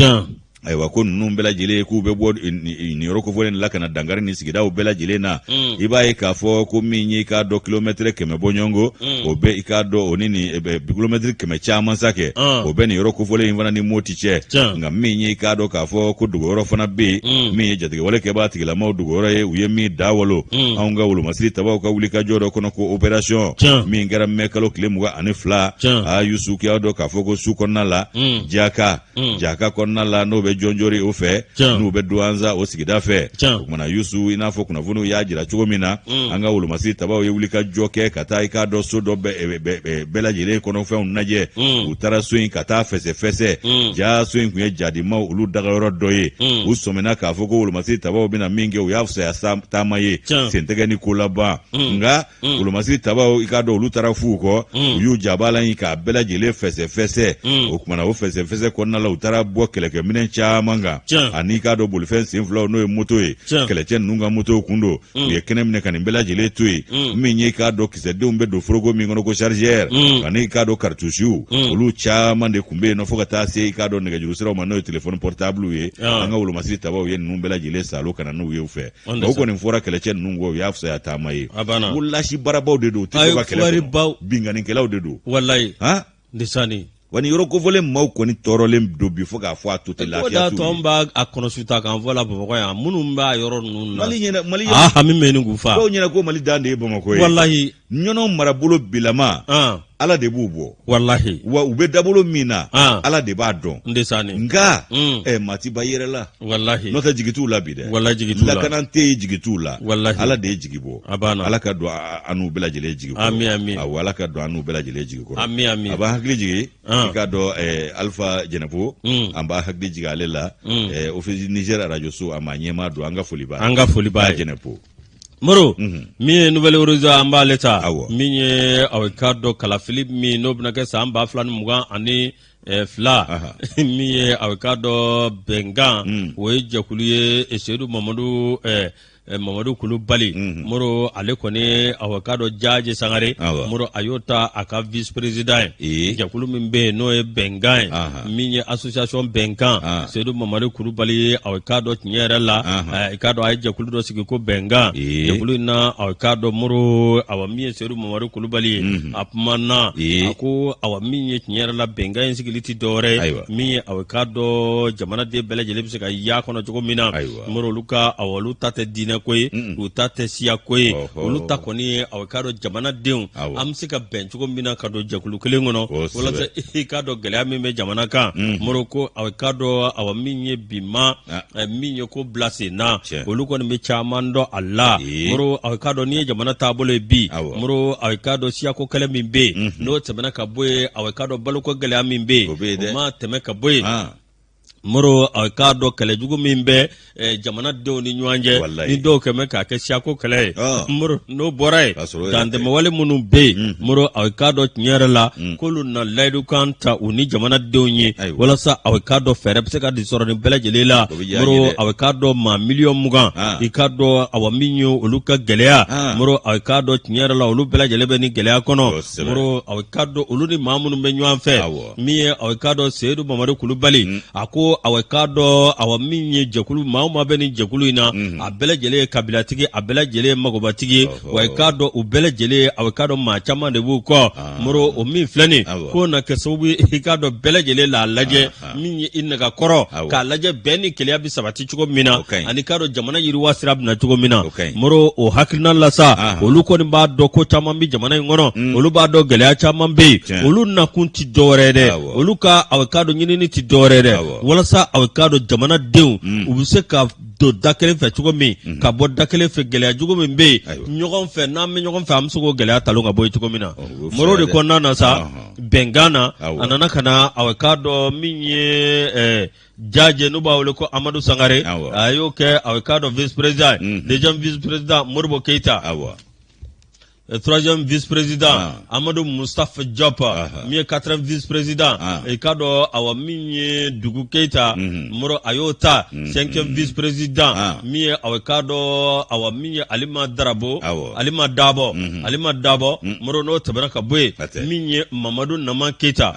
B: Ayiwa, ko ninnu bɛɛ lajɛlen k'u bɛ bɔ nin yɔrɔ kofɔlen la ka na dankari nin sigidaw bɛɛ lajɛlen na. I b'a ye k'a fɔ ko min ye i k'a dɔn kilomɛtɛrɛ 100 bɔɲɔgɔnko, o bɛ i k'a dɔn o ni nin kilomɛtɛrɛ 100 caman sa kɛ, o bɛ nin yɔrɔ kofɔlen in fana ni Moti cɛ. Nka min ye i k'a dɔn k'a fɔ ko dogoyɔrɔ fana bɛ yen, min ye jatigɛwale kɛbaa tigilamaw dogoyɔrɔ ye, u ye min da walo anw ka wolomasiri tabaw ka wulikajɔ dɔ kɔnɔ, ko opération min kɛra mɛ kalo tile 22. A Yusu, k'i y'a dɔn k'a fɔ ko su kɔnɔna la, Jaka Jaka kɔnɔna la, n'o bɛ Jɔnjɔri o fɛ, n'u bɛ Duwanza o sigida fɛ. O kumana Yusu, i n'a fɔ kunnafoniw y'a jira cogo min na, an ka wolomasiri tabaw ye wulikajɔ kɛ ka taa i k'a dɔn so dɔ bɛɛ lajɛlen kɔnɔfɛnw lajɛ. U taara so in ka taa fɛsɛfɛsɛ. Ja so in tun ye jadimaw olu dagayɔrɔ dɔ ye. U sɔmina k'a fɔ ko wolomasiri tabaw bɛna min kɛ, u y'a fisaya taama ye sentɛgɛ ni ko laban. Nka wolomasiri tabaw, i k'a dɔn olu taara f'u kɔ, u y'u jabala in k'a bɛɛ lajɛlen fɛsɛfɛsɛ. O kumana o fɛsɛfɛsɛ kɔnɔna la, u taara bɔ kɛlɛkɛminɛn caman kan ani i k'a dɔn bolifɛn sen filaw, n'o ye moto ye, kɛlɛcɛ ninnu ka motow kun don. U ye kɛnɛ minɛ ka nin bɛɛ lajɛlen to yen. Min ye i k'a dɔn kisɛdenw bɛ don foroko min kɔnɔ ko chargeur, ani i k'a dɔn cartouches, olu caman de tun bɛ yen nɔ, fo ka taa se i k'a dɔn nɛgɛjuru siraw ma, n'o ye téléphone portable ye. An ka wolomasiri tabaw ye ninnu bɛɛ lajɛlen salo ka na n'u ye u fɛ. O kɔni fɔra kɛlɛcɛ ninnu kɔ, u y'a fisaya taama ye. Ko lasi barabaw de don, u tɛ ka kɛlɛ kɔnɔ, binkannikɛlaw de don.
A: Walayi ndesani.
B: Wa nin yɔrɔ kofɔlen maaw kɔni tɔɔrɔlen don bi fo k'a fɔ a to tɛ lafiya
A: t'u ye. B'a a kɔnɔ su ta k'an fɔ la Bamakɔ yan, minnu b'a yɔrɔ ninnu na.
B: Mali ɲɛna Mali
A: a hami bɛ ɲini k'u fa.
B: Dɔw ɲɛna ko Mali dan de ye Bamakɔ ye.
A: Walahi.
B: Ɲɔnɔ marabolo bilama. Ala de b'u bɔ.
A: Walahi.
B: Wa u bɛ dabolo min na. Ala de b'a dɔn.
A: Ndesani.
B: Nka. Ɛ maa ti ban i yɛrɛ la.
A: Walahi.
B: N'o tɛ jigi t'u la bi dɛ.
A: Walahi jigi t'u la.
B: Lakana tɛ yen, jigi t'u la.
A: Walahi.
B: Ala de ye jigi bɔ.
A: A banna.
B: Ala ka don an n'u bɛɛ lajɛlen jigi kɔrɔ.
A: Ami ami.
B: Awɔ, Ala ka don an n'u bɛɛ lajɛlen jigi kɔrɔ.
A: Ami ami.
B: A b'an hakili jigin. I k'a dɔn Alifa Jɛnɛpo. An b'a hakili jigin ale la. Office Niger arajo so, a maa ɲɛmaa don, an ka foli b'a
A: ye. An ka foli b'a
B: ye. Jɛnɛpo.
A: Moro, min ye Nouvel Horizon, an b'ale ta. Min ye aw k'a dɔn kalafili min n'o bɛna kɛ san 2022, min ye aw k'a dɔn bɛnkan, o ye jɛkulu ye, Seyidu Mamadu Mamadu Kulubali. Moro, ale kɔni, aw k'a dɔn Jaji Sangare, Moro, a y'o ta a ka vice président ye. Jɛkulu min bɛ yen n'o ye bɛnkan ye, min ye association bɛnkan, Seyidu Mamadu Kulubali, aw k'a dɔn tiɲɛ yɛrɛ la, i k'a dɔn a ye jɛkulu dɔ sigi ko bɛnkan. Jɛkulu in na, aw k'a dɔn Moro, awa, min ye Seyidu Mamadu Kulubali ye, a kumana, a ko awa, min ye tiɲɛ yɛrɛ la, bɛnkan in sigili tɛ dɔwɛrɛ ye, min ye aw k'a dɔn jamanaden bɛɛ lajɛlen bɛ se ka y'a kɔnɔ cogo min na. Moro, olu ka awa, olu ta tɛ diinɛ ko ye, u ta tɛ siya ko ye, olu ta kɔni ye aw k'a dɔn jamanadenw an bɛ se ka bɛn cogo min na ka don jɛkulu kelen kɔnɔ, walasa i k'a dɔn gɛlɛya min bɛ jamana kan. Moro ko aw k'a dɔn awa, min ye bi ma min ye ko bila sen na, olu kɔni bɛ caman dɔn a la. Moro, aw k'a dɔn n'i ye jamana taabolo ye bi, Moro, aw k'a dɔn siyako kɛlɛ min bɛ yen, n'o tɛmɛna ka bɔ yen, aw k'a dɔn baloko gɛlɛya min bɛ yen, o ma tɛmɛ ka bɔ yen. Moro a k'a dɔn kɛlɛjugu min bɛ jamanadenw ni ɲɔgɔn cɛ ni dɔw kɛmɛ k'a kɛ siyako kɛlɛ ye moro n'o bɔra yen dantɛmɛwale minnu bɛ yen moro a k'a dɔn tiɲɛ yɛrɛ la k'olu na layidukan ta u ni jamanadenw ye walasa a k'a dɔn fɛɛrɛ bɛ se ka di sɔrɔ nin bɛɛ lajɛlen la moro a k'a dɔn maa miliyɔn 20 i k'a dɔn awa min ye olu ka gɛlɛya moro a k'a dɔn tiɲɛ yɛrɛ la olu bɛɛ lajɛlen bɛ nin gɛlɛya kɔnɔ moro a k'a dɔn olu ni maa minnu bɛ ɲɔgɔn fɛ min ye aw k'a dɔn seyidu mamadu kulubali a ko aw k'a dɔn awa min ye jɛkulu maa o maa bɛ nin jɛkulu in na a bɛɛ lajɛlen ye kabilatigi a bɛɛ lajɛlen ye magobatigi ye wa i k'a dɔn u bɛɛ lajɛlen ye aw k'a dɔn maa caman de b'u kɔ moro o min filɛ nin k'o na kɛ sababu ye i k'a dɔn bɛɛ lajɛlen l'a lajɛ min ye i nɛgɛ kɔrɔ k'a lajɛ bɛn ni kelenya bɛ sabati cogo min na ani k'a dɔn jamana yiriwa sira bɛ na cogo min na moro o hakilina la sa olu kɔni b'a dɔn ko caman bɛ jamana in kɔnɔ mm. olu b'a dɔn gɛlɛya caman bɛ yen olu nakun tɛ dɔwɛrɛ ye dɛ olu ka aw k'a dɔn ɲinini tɛ dɔwɛrɛ ye dɛ walasa aw k'a dɔn jamanadenw mm. u bɛ se ka don da kelen fɛ cogo min mm. ka bɔ da kelen fɛ gɛlɛya jugu min bɛ yen ɲɔgɔn fɛ n'an bɛ ɲɔgɔn fɛ an bɛ se k'o gɛlɛya talon ka bɔ yen cogo min na moro de kɔnɔna na sa bɛnkan na a nana ka na aw k'a dɔn min ye jaje n'u b'a wele ko amadu sangare a y'o kɛ aw k'a dɔn vice président ye deuxième vice président modibo keyita troisième vice président ah. Amadou Moustapha Diop ah, ah. min ye quatrième vice président i k'a dɔn awa min ye Dugu Keyita mhm. Moro a y'o ta mhm. cinquième vice président min ye awa k'a dɔn awa min ye Alima Darabo Alima Dabɔ mhm. Alima Dabɔ Moro n'o tɛmɛna ka bɔ yen min ye Mamadu Naman Keyita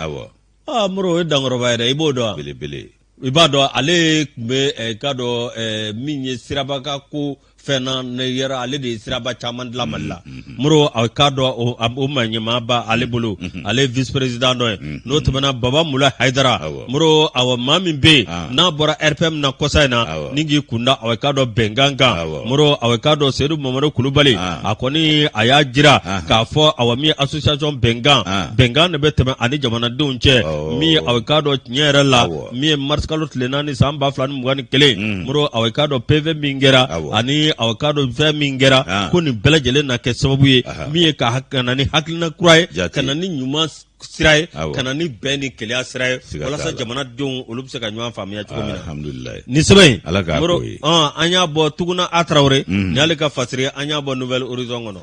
A: aa Moro o ye dankɔrɔba ye dɛ i b'o dɔn wa
B: belebele
A: i b'a dɔn ale tun bɛ eh, k'a dɔn eh, min ye siraba ka ko fɛn na ne yɛrɛ ale de ye siraba caman dilan Mali la mm, mm, mm. Moro a k'a dɔn o maa ɲɛmaa b'ale bolo ale ye vice président dɔ ye n'o tɛmɛna Baba Mulayi Hayidara Moro awa maa min bɛ yen ah. n'a bɔra RPM na kɔsa in na ni k'i kunda awa k'a dɔn bɛnkan kan Moro awa k'a dɔn Seyidu Mamadu Kulubali ah. a kɔni a y'a jira ah. k'a fɔ awa min ye association bɛnkan bɛnkan de bɛ tɛmɛ ani jamanadenw cɛ min ye awa k'a dɔn tiɲɛ yɛrɛ la min ye marisikalo tile 4 san 2021 mm. Moro awa k'a dɔn PV min kɛra ani awa k'a dɔn fɛn min kɛra ah. ko nin bɛɛ lajɛlen na kɛ sababu ye min ye ka na ni hakilina kura ye ka na ni ɲuman sira ye ka na ni bɛn ni kelenya sira ye walasa jamanadenw olu bɛ se ka ɲɔgɔn faamuya cogo min na
B: alhamdulilayi
A: nin sɛbɛn in
B: ala k'a
A: ko ye an y'a bɔ Tuguna A Tarawele mm. nin y'ale ka fasiri an y'a bɔ Nouvel Horizon kɔnɔ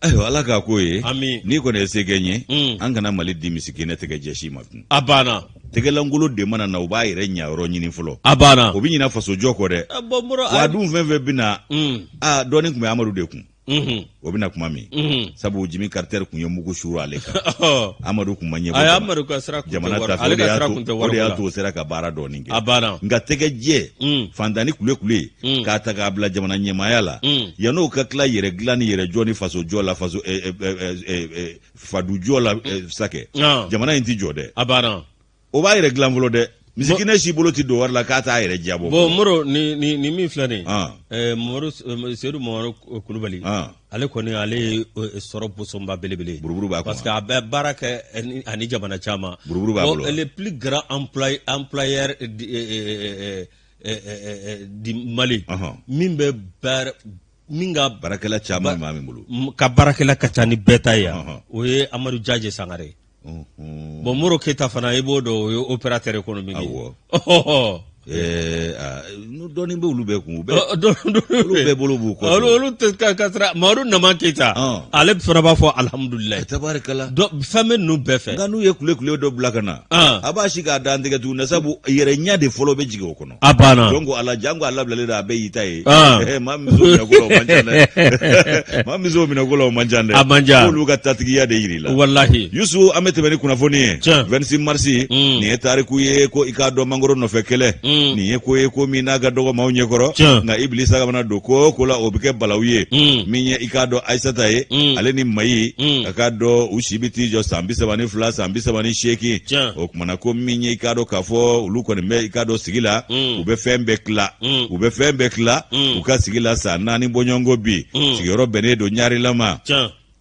B: ayiwa ala k'a ko ye
A: ami
B: n'i kɔni ye se kɛ n ye
A: mm.
B: an kana mali di misikinɛ tɛgɛ jɛsi ma tun
A: a banna
B: tɛgɛlankolon de mana na u b'a yɛrɛ ɲa yɔrɔ ɲini fɔlɔ
A: a banna
B: o bɛ ɲina fasojɔ kɔ dɛ wa dun fɛn fɛn bɛ na
A: mm.
B: a dɔɔnin tun bɛ amadu de kun o bɛna kuma min sabu jimi carter tun ye mugu suuru ale kan amadu tun ma ɲɛbɔ
A: amadu ka sira
B: jamana ta fɛ o de y'a to o sera ka baara dɔɔnin
A: kɛ a banna
B: nka tɛgɛ jɛ fantan ni kule kule k'a ta k'a bila jamana ɲɛmaaya la yann'o ka tila yɛrɛ dilan ni yɛrɛ jɔ ni faso jɔ la faso fadujɔ la sakɛ jamana in ti jɔ dɛ
A: a banna
B: o b'a yɛrɛ dilan fɔlɔ dɛ misikinɛ si bolo ti don wari la k'a t'a yɛrɛ diyabɔ
A: bon moro ni ni ni min filɛ nin ye mamadu seyidu mamadu kulubali ale kɔni ale ye sɔrɔ bosonba belebele
B: buruburu b'a
A: parce que a bɛ baara kɛ ani jamana caman
B: buruburu b'a bolo
A: le plus grand employeur du Mali min bɛ baara min ka
B: baarakɛla caman b'a min bolo
A: ka baarakɛla ka ca ni bɛɛ ta ye yan o ye Amadu Jaje Sangare ye bon Moro Keyita fana i b'o dɔn o ye opérateur économique ye
B: awɔ dɔɔnin bɛ olu bɛɛ kun olu bɛɛ bolo b'u kɔ
A: olu tɛ ka sira Mamadu Naman Keyita ale fana b'a fɔ alihamudulilayi
B: tabarikala
A: fɛn bɛ ninnu bɛɛ fɛ
B: nka n'u ye kule kule dɔ bila ka na a b'a si k'a da an tɛgɛ tuguni sabu yɛrɛ ɲɛ de fɔlɔ bɛ jigin o kɔnɔ
A: a banna
B: donc ala janko a labilalen don a bɛɛ y'i ta ye ah. eh, maa min s'o minɛ ko la o man ca dɛ maa min s'o minɛ ko la o man ca dɛ
A: a man ca
B: k'olu ka tatigiya de yir'i la
A: walahi
B: yusu an bɛ tɛmɛ ni kunnafoni ye 26 marisi mm. nin ye tariku ye ko i k'a dɔn mangoro nɔfɛ kɛlɛ mm. nin ye ko ye ko min n'a ka dɔgɔ maaw ɲɛkɔrɔ nka ibilisa mana don ko o ko la o bɛ kɛ balawu ye mm. min ye i k'a dɔn ayisata ye ale ni mayi a k'a dɔn u si bɛ t'i jɔ san 32 san 38 o kumana ko min ye i k'a dɔn k'a fɔ olu kɔni bɛ i k'a dɔn sigi la mm. u bɛ fɛn bɛɛ tila mm. u bɛ fɛn bɛɛ tila mm. u ka sigi la san 4 bɔɲɔgɔnko bi sigiyɔrɔ bɛnnen don ɲarela ma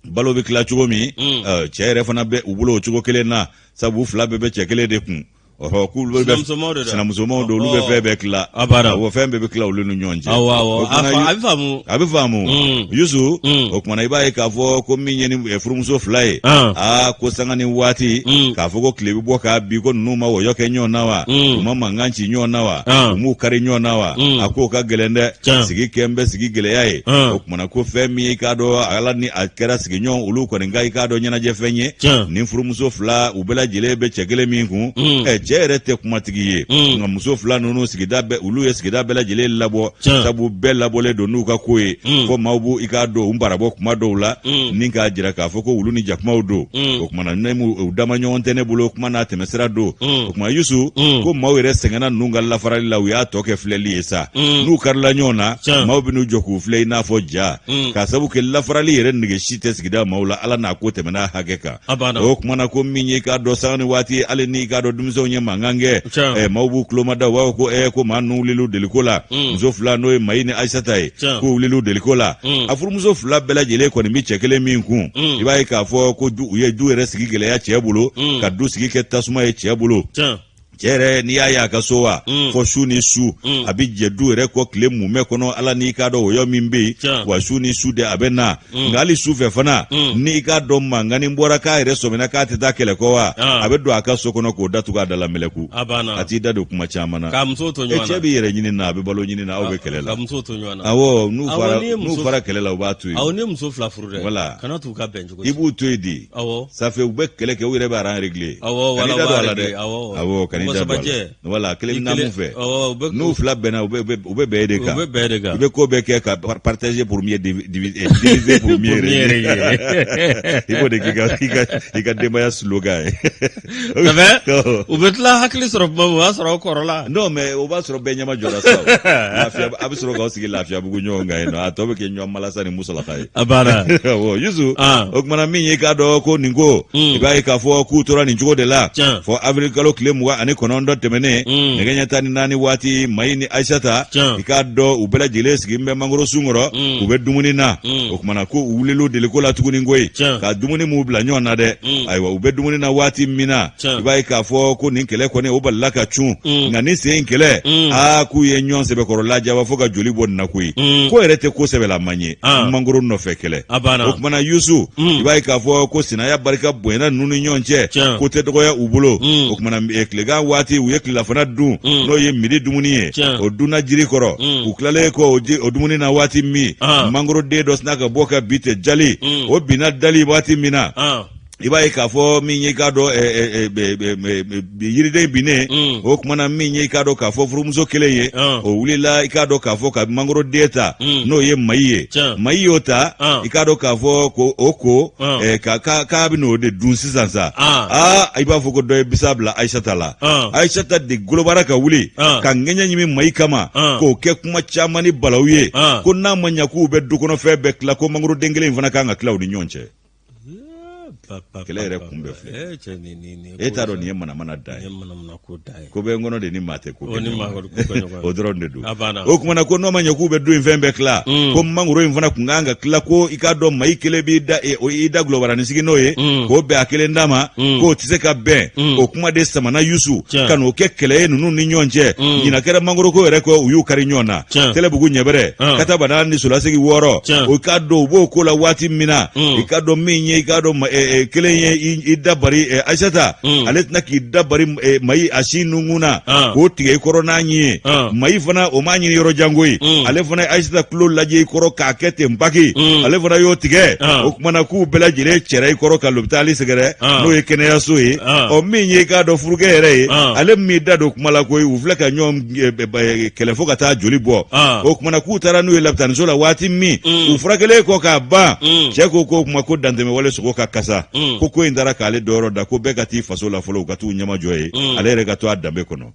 B: balo bɛ tila cogo min cɛ yɛrɛ fana bɛ u bolo o cogo kelen na sabu u fila bɛɛ bɛ cɛ kelen de kun Ɔhɔ, k'olu bɛ
A: Sinamusomaw de don.
B: Sinamusomaw don, olu bɛ fɛn bɛɛ tila.
A: A banna.
B: Awɔ, fɛn bɛɛ bɛ tila olu ni ɲɔgɔn cɛ.
A: Awɔ, awɔ.
B: O kumana
A: A bɛ faamu.
B: A bɛ faamu. Yusu, o kumana i b'a ye k'a fɔ ko min ye ni furumuso fila ye, aa, ko sanga ni waati, k'a fɔ ko tile bɛ bɔ k'a bin ko ninnu ma wɔyɔ kɛ ɲɔgɔn na wa, u ma mankan ci ɲɔgɔn na wa, u m'u kari ɲɔgɔn na wa, a k'o ka gɛlɛn dɛ. Sigi kɛn bɛ sigi gɛlɛya ye. O kumana ko fɛn min ye, i k'a dɔn, ala ni a kɛra sigiɲɔgɔn olu kɔni ka, i k'a dɔn, ɲɛnajɛfɛn ye. Ni furumuso fila u bɛɛ lajɛlen bɛ cɛ kelen min kun, ɛ, cɛ yɛrɛ tɛ kumatigi ye, nka muso fila ninnu, sigida bɛɛ, olu ye sigida bɛɛ lajɛlen labɔ, sabu bɛɛ labɔlen don n'u ka ko ye, fo maaw b'u, i k'a dɔn, u barabɔ kuma dɔw la ni k'a jira k'a fɔ ko wulu ni jakumaw don. O kumana ne u dama ɲɔgɔn tɛ ne bolo, kuma n'a tɛmɛsira don. O kuma Yusu, ko maaw yɛrɛ sɛgɛnna ninnu ka lafarali la, u y'a tɔ kɛ filɛli ye sa. N'u karila ɲɔgɔn na, maaw bɛ n'u jɔ k'u filɛ i n'a fɔ ja, k'a sabu kɛ lafarali yɛrɛ nege si tɛ sigida maaw la, ala n'a ko tɛmɛna hakɛ kan. O kuma na ko min ye, k'a dɔn, sanga ni waati, hali n'i k'a dɔn denmisɛnw ye mankan kɛ, maaw b'u tulomada, u b'a fɔ ko ko maa ninnu wulil'u deliko la. Muso fila, n'o ye Mayi ni Ayisata ye, k'u wulil'u deliko la. A furumuso fila bɛɛ lajɛlen kɔni bɛ cɛ kelen min kun, i b'a ye k'a fɔ ko u ye du yɛrɛ sigi gɛlɛya cɛ bolo, ka du sigi kɛ tasuma ye cɛ bolo. Cɛ yɛrɛ, n'i y'a ye a ka so wa, fɔ su ni su, a bɛ jɛ du yɛrɛ kɔ tile mumɛ kɔnɔ, ala n'i k'a dɔn wɔyɔ min bɛ yen wa, su ni su de a bɛ na. Nka hali su fɛ fana, n'i k'a dɔn mankannin bɔra, k'a yɛrɛ sɔmina k'a tɛ taa kɛlɛ kɔ wa, a bɛ don a ka so kɔnɔ k'o datugu a da la mɛlɛku, a t'i da don kuma caman na. Cɛ b'i yɛrɛ ɲini na, a bɛ balo ɲini na, aw bɛ kɛlɛ la. Awɔ, n'u fara kɛlɛ la, u b'a to yen.
A: Awɔ, n'i ye muso fila furu dɛ,
B: wala
A: kana t'u ka bɛn cogo
B: i b'u to yen di. Ça fait u bɛ kɛlɛ kɛ, u yɛrɛ bɛ arrangé régler.
A: Awɔ,
B: da don a la dɛ. Awɔ, kan'i da don a la. Wala kelen na mun fɛ, n'u fila bɛnna, u bɛ bɛn e de kan.
A: U bɛ bɛn e de kan.
B: I bɛ ko bɛɛ kɛ ka partager pour mieux diviser pour mieux régner. I b'o de k'i ka denbaya slogan ye.
A: U bɛ tila hakili sɔrɔ tuma min, o y'a sɔrɔ aw kɔrɔla.
B: Non, mais o b'a sɔrɔ bɛɛ ɲɛma jɔra sa. Lafiya, a bɛ sɔrɔ k'aw sigi lafiyabugu ɲɔgɔn kan yen nɔ, a tɔ bɛ kɛ ɲɔgɔn malasa ni musalaka ye.
A: A banna.
B: Awɔ Yusu, o kumana min ye, k'a dɔn ko nin ko, i b'a ye k'a fɔ k'u tora nin cogo de la fɔ avril kalo tile 29 tɛmɛnen, nɛgɛ ɲɛ 14 waati, Mayi ni Ayisata, i k'a dɔn, u bɛɛ lajɛlen sigilen bɛ mangoro sun kɔrɔ, u bɛ dumuni na. O kumana ko u wulil'u deliko la tuguni koyi, ka dumuni m'u bila ɲɔgɔn na dɛ. Ayiwa, u bɛ dumuni na waati min na, i b'a ye k'a fɔ ko nin kɛlɛ kɔni, o balila ka cun. Nka nin sen in kɛlɛ, aa, k'u ye ɲɔgɔn sɛbɛkɔrɔ lajaba fo ka joli bɔ nin na koyi. Ko yɛrɛ tɛ ko sɛbɛlama ye, mangoro nɔfɛ kɛlɛ. O kumana Yusu, i b'a ye k'a fɔ ko sinaya barika bonyana ninnu ni ɲɔgɔn cɛ, ko tɛ dɔgɔya u bolo. O kumana tilegan waati, u ye tilelafana dun, n'o ye midi dumuni ye, o dunna jiri kɔrɔ. U tilalen kɔ o dumuni na waati min, mangoroden dɔ sina ka bɔ ka bin ten jali. O binna dali waati min na, i b'a ye k'a fɔ min ye, i k'a dɔn, yiriden binnen. O kumana min ye, i k'a dɔn k'a fɔ furumuso kelen ye, o wulila, i k'a dɔn k'a fɔ ka mangoroden ta, n'o ye Mayi ye. Mayi y'o ta, i k'a dɔn k'a fɔ ko o ko k'a bɛ n'o de dun sisan sa. Aa, i b'a fɔ ko dɔ ye bisa bila Ayisata la. Ayisata de golobara ka wuli ka ŋɛɲɛ ɲimi Mayi kama, k'o kɛ kuma caman ni balawu ye, ko n'a ma ɲɛ k'u bɛ dukɔnɔfɛn bɛɛ tila, ko mangoroden kelen in fana kan ka tila u ni ɲɔgɔn cɛ. Kɛlɛ yɛrɛ kun bɛɛ filɛ. E t'a dɔn nin ye manamana dan ye. Ko bɛ n kɔnɔ de ni maa tɛ ko o dɔrɔn de don. O kumana ko n'o ma ɲɛ k'u bɛ du in fɛn bɛɛ tila, ko mangoro in fana kun kan ka tila, ko i k'a dɔn Mayi kelen b'i da i da gulɔbaranin sigi n'o ye, k'o bɛn a kelen da ma, k'o tɛ se ka bɛn. O kuma de samana Yusu ka n'o kɛ kɛlɛ ye ninnu ni ɲɔgɔn cɛ. Ɲinan kɛra mangoro ko yɛrɛ kɔ, u y'u kari ɲɔgɔn na. Tɛlɛbugu ɲɛbɛrɛ katabana ni solasegi 6, o k'a dɔn u b'o ko la waati min na, i k'a dɔn min ye, i k'a dɔn kelen ye i da bari Ayisata, ale tɛna k'i da bari Mayi a sin nunkun na k'o tigɛ i kɔrɔ n'a ɲin ye. Mayi fana, o m'a ɲini yɔrɔ jan koyi, ale fana ye Ayisata tulo lajɛ i kɔrɔ k'a kɛ ten baki, ale fana y'o tigɛ. O kumana k'u bɛɛ lajɛlen cɛra i kɔrɔ ka lopitali sɛgɛrɛ, n'o ye kɛnɛyaso ye. Ɔ, min ye, i k'a dɔn, furukɛ yɛrɛ ye, ale m'i da don kuma la koyi. U filɛ ka ɲɔgɔn kɛlɛ fo ka taa joli bɔ. O kumana k'u taara n'u ye lapitaniso la waati min, u furakɛlen kɔ k'a ban, cɛ ko k'o kuma ko dantɛmɛ wale sogo ka kasa, ko ko in taara k'ale dɔyɔrɔ da, ko bɛɛ ka t'i faso la fɔlɔ, u ka t'u ɲɛmajɔ ye, ale yɛrɛ ka to a danbe kɔnɔ.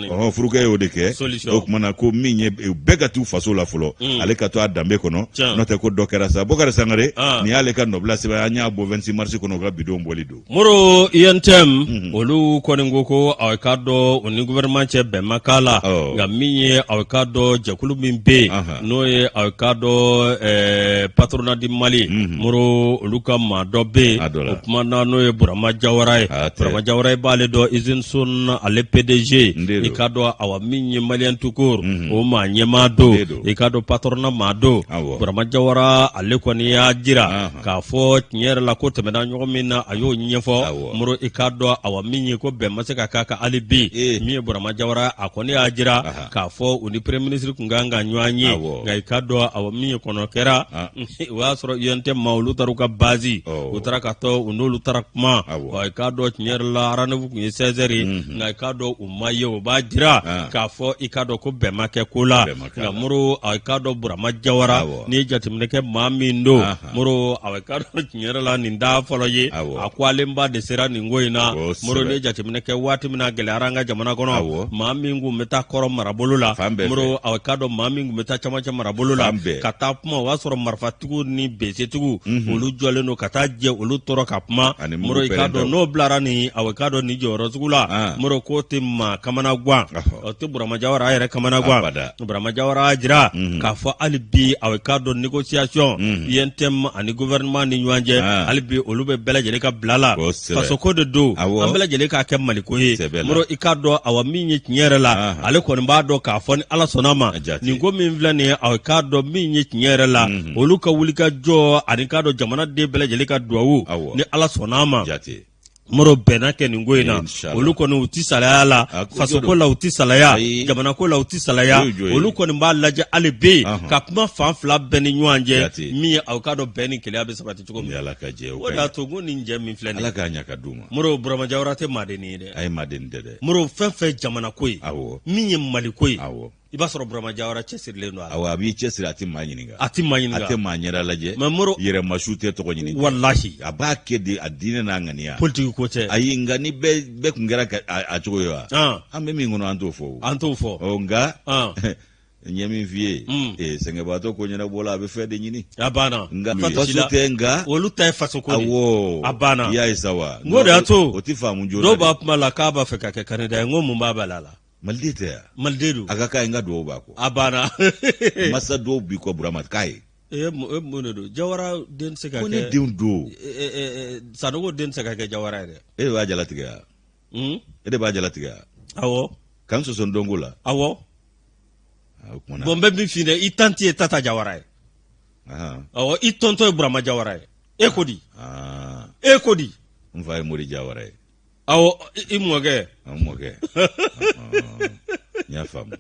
B: Ɔhɔn, furukɛ y'o de kɛ. O kumana ko min ye, bɛɛ ka t'u faso la fɔlɔ, ale ka to a danbe kɔnɔ, n'o tɛ ko dɔ kɛra sa. Bokari Sangare, nin y'ale ka nɔbila sɛbɛn, an y'a bɔ 26 mars kɔnɔ, u ka bidon bɔli don.
A: Moro, UNTM, olu kɔni ko ko aw k'a dɔn u ni gouvernement cɛ bɛn ma k'a la. Nka min ye, aw k'a dɔn, jɛkulu min bɛ yen, n'o ye, aw k'a dɔn, patronat du Mali, Moro, olu ka maa dɔ bɛ yen.
B: dɔ la.
A: O kuma na n'o ye Burama Jawara ye.
B: A tɛ.
A: Burama Jawara i b'ale dɔn usine Son ale PDG.
B: N de don.
A: I k'a dɔn awa min ye Malien tout court o maa ɲɛmaa don.
B: N de don.
A: I k'a dɔn patronat maa don.
B: Awɔ.
A: Burama Jawara ale kɔni y'a jira
B: Anhan.
A: k'a fɔ tiɲɛ yɛrɛ la ko tɛmɛna ɲɔgɔn min na a y'o ɲɛfɔ.
B: Awɔ.
A: Moro i k'a dɔn awa min ye ko bɛn ma se ka k'a kan hali bi.
B: Ee.
A: Min ye Burama Jawara a kɔni y'a jira
B: Aha.
A: k'a fɔ u ni premier ministre tun kan ka ɲɔgɔn ye.
B: Awɔ.
A: Nka i k'a dɔn awa min ye kɔnɔ kɛra.
B: Ah.
A: O y'a sɔrɔ UNTM maa olu taara u ka base
B: Ɔ.
A: u taara ka taa u n'olu taara kuma.
B: Awɔ.
A: Wa i k'a dɔn tiɲɛ yɛrɛ la rendez-vous tun ye 16 heures ye. Nka i k'a dɔn u ma ye o b'a jira
B: Ah.
A: k'a fɔ i k'a dɔn ko bɛn ma kɛ ko la.
B: Bɛn ma kɛ a
A: Nka
B: la.
A: Moro a i k'a dɔn Burama Jawara
B: Awɔ.
A: n'i ye jateminɛ kɛ maa min don
B: Ahan.
A: Moro a i k'a dɔn tiɲɛ yɛrɛ la nin t'a fɔlɔ ye.
B: Awɔ.
A: A ko alenba de sera nin ko in na.
B: Kosɛbɛ.
A: Moro n'i ye jateminɛ kɛ waati min na a gɛlɛyara an ka jamana kɔnɔ.
B: Awɔ.
A: Maa min tun bɛ taa kɔrɔn marabolo la.
B: Fan bɛɛ fɛ.
A: Moro a k'a dɔn maa min tun bɛ taa camancɛ marabolo la.
B: Fan bɛɛ.
A: Ka taa kuma o y'a sɔrɔ marifatigiw ni besetigiw olu jɔlen don ka taa jɛ olu tɔɔrɔ ka kuma.
B: Ani mugu
A: Moro i k'a dɔn
B: pɛrɛntaw.
A: n'o bilara nin a k'a dɔn nin jɔyɔrɔ sugu la.
B: Ah.
A: Moro k'o tɛ maa kamana gan.
B: Ɔhɔ.
A: O tɛ Burama Jawara yɛrɛ kamana gan.
B: Abada.
A: Burama Jawara y'a jira k'a fɔ hali bi a k'a dɔn négociation UNTM ani gouvernement ni ɲɔgɔn cɛ
B: Ah.
A: hali bi olu bɛ bɛɛ lajɛlen ka bila la.
B: Kosɛbɛ.
A: Fasoko de don.
B: Awɔ.
A: An bɛɛ lajɛlen k'a kɛ Maliko ye.
B: Sɛbɛ la.
A: Moro i k'a dɔn awa min ye tiɲɛ yɛrɛ la
B: Ahan.
A: ale kɔni b'a dɔn k'a fɔ ni Ala sɔnna a ma
B: A jate.
A: nin ko min filɛ nin ye a k'a dɔn min ye tiɲɛ yɛrɛ la olu ka wulikajɔ ani k'a dɔn jamanaden bɛɛ lajɛlen ka duwawu
B: Awɔ.
A: ni Ala sɔnna a ma
B: Jate.
A: Moro bɛnna kɛ nin ko in na
B: Inshallah.
A: olu kɔni u ti salaya la
B: A ko
A: fasoko
B: jo don.
A: la u ti salaya
B: Ayi.
A: jamanako la u ti salaya
B: O ye jo ye.
A: olu kɔni b'a lajɛ hali bi
B: Ahan.
A: ka kuma fan fila bɛɛ ni ɲɔgɔn cɛ
B: Jate.
A: min ye aw k'a dɔn bɛn ni kelenya bɛ sabati cogo
B: Ni
A: min
B: Ala ka jɛ o
A: o
B: ka
A: de y'a
B: ɲi.
A: to n ko nin jɛ min filɛ nin
B: Ala
A: ye
B: k'a ɲa ka d'u ma.
A: Moro Burama Jawara tɛ maadennin ye dɛ
B: A ye maaden tɛ dɛ.
A: Moro fɛn fɛn jamanako ye
B: Awɔ.
A: min ye Maliko ye
B: Awɔ.
A: i b'a sɔrɔ Burama Jawara cɛsirilen don a la
B: Awɔ, a b'i cɛsiri a tɛ maa ɲininka.
A: a ti maa
B: A
A: ɲininka
B: tɛ maa ɲɛda lajɛ.
A: Mais Moro
B: Yɛrɛmasu tɛ tɔgɔ ɲini.
A: walahi
B: A b'a kɛ de a diinɛ n'a ŋaniya.
A: politiki ko tɛ
B: Ayi nka ni bɛɛ bɛɛ tun kɛra a cogo ye wa?
A: An.
B: An bɛ min kɔnɔ an t'o fɔ o.
A: an t'o fɔ
B: Ɔ nka
A: An.
B: n ye min f'i ye.
A: Mm.
B: Sɛgɛnbaatɔ ko ɲɛnabɔla a bɛ fɛn de ɲini.
A: a banna
B: Nka
A: Faso
B: faso tɛ nka.
A: olu ta ye fasoko de ye.
B: Awɔ.
A: a banna
B: I y'a ye sa wa?
A: n ko de y'a to
B: O tɛ faamu joona.
A: dɔw
B: dɛ.
A: b'a kuma la k'a b'a fɛ ka kɛ candidat ye n ko mun b'a bali a la
B: Maliden tɛ yan.
A: maliden don
B: A ka k'a ye n ka dugawu b'a kɔ.
A: a banna
B: Masa dɔw b'i kɔ Burama k'a ye.
A: e mun de don Jawara den tɛ se ka
B: Ko ne
A: kɛ
B: denw don.
A: Sanogo den tɛ se ka kɛ Jawara ye dɛ
B: E de b'a jalatigɛ wa?
A: Hmm?
B: E de b'a jalatigɛ wa?
A: awɔ
B: Ka n sɔsɔ n dɔnko la.
A: awɔ
B: Ah, o kumana.
A: bon n bɛ min f'i ɲɛna i tanti ye Tata Jawara ye
B: Ahan.
A: awɔ i tɔntɔn ye Burama Jawara ye e ko di
B: Ah,
A: e ko di
B: n fa ye Mori Jawara ye.
A: awɔ i mɔkɛ
B: An mɔkɛ. Ɔhɔn. N y'a faamu.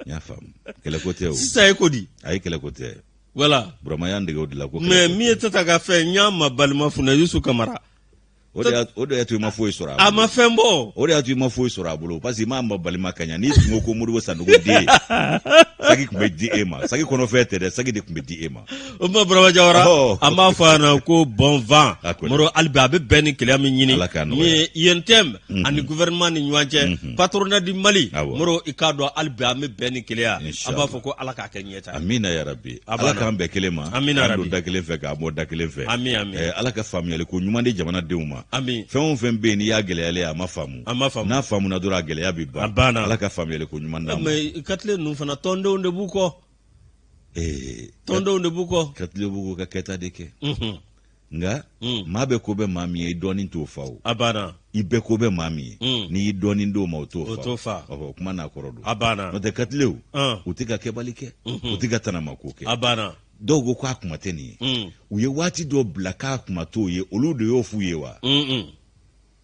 B: N y'a faamu. Kɛlɛko tɛ o.
A: sisan e ko di
B: Ayi kɛlɛko tɛ.
A: voilà
B: Burama y'an dege o de la ko
A: mais
B: kɛlɛko
A: min ye Tata ka fɛn n y'a ma balima funɛ Yusu Kamara
B: O de y'a to i ma foyi sɔrɔ a
A: a ma
B: bolo.
A: fɛn bɔ
B: O de y'a to i ma foyi sɔrɔ a bolo parce que i m'a ma balima ka ɲa n'i tun ko ko Modibo Sanogo den saki tun bɛ di e ma saki kɔnɔfɛn tɛ dɛ saki de tun bɛ di e ma.
A: o ma Burama Jawara
B: Ɔhɔ.
A: an b'a fɔ a ɲɛna ko bon vent
B: A kɔni.
A: Moro hali bi a bɛ bɛn ni kelenya min ɲini
B: Ala k'a nɔgɔya.
A: min ye UNTM ani gouvernement ni ɲɔgɔn cɛ patronat du Mali
B: Awɔ.
A: Moro i k'a dɔn hali bi an bɛ bɛn ni kelenya an
B: Inchallah.
A: b'a fɔ ko Ala k'a kɛ ɲɛta ye
B: Amina yarabi.
A: A
B: Ala
A: banna.
B: k'an bɛn kelen ma.
A: Amina
B: K'an
A: yarabi.
B: don da kelen fɛ k'an bɔ da kelen fɛ.
A: Ami, ami.
B: Ala ka faamuyali ko ɲuman di jamanadenw ma.
A: Ami.
B: Fɛn o fɛn bɛ yen n'i y'a gɛlɛyalen ye a ma faamu.
A: A ma faamu.
B: N'a faamuna dɔrɔn a gɛlɛya bɛ ban.
A: A banna.
B: Ala ka faamuyali ko ɲuman d'an ma.
A: mais katile ninnu fana tɔndenw de b'u kɔ tɔndenw de b'u kɔ
B: Katilebugu ka kɛta de kɛ.
A: Unhun.
B: Nka
A: Mm.
B: maa bɛ ko bɛ maa min ye i dɔɔnin t'o fa o.
A: a banna
B: I bɛ ko bɛ maa min ye.
A: Mm.
B: N'i y'i dɔɔnin d'o ma o t'o fa.
A: O t'o fa.
B: Ɔhɔ kuma n'a kɔrɔ don.
A: a banna
B: N'o tɛ katilew.
A: An.
B: U tɛ ka kɛbali kɛ. U tɛ ka tanamako kɛ.
A: a banna
B: Dɔw ko k'a kuma tɛ nin ye.
A: Mm.
B: U ye waati dɔ bila k'a kuma t'o ye olu de y'o f'u ye wa.
A: Mm-mm.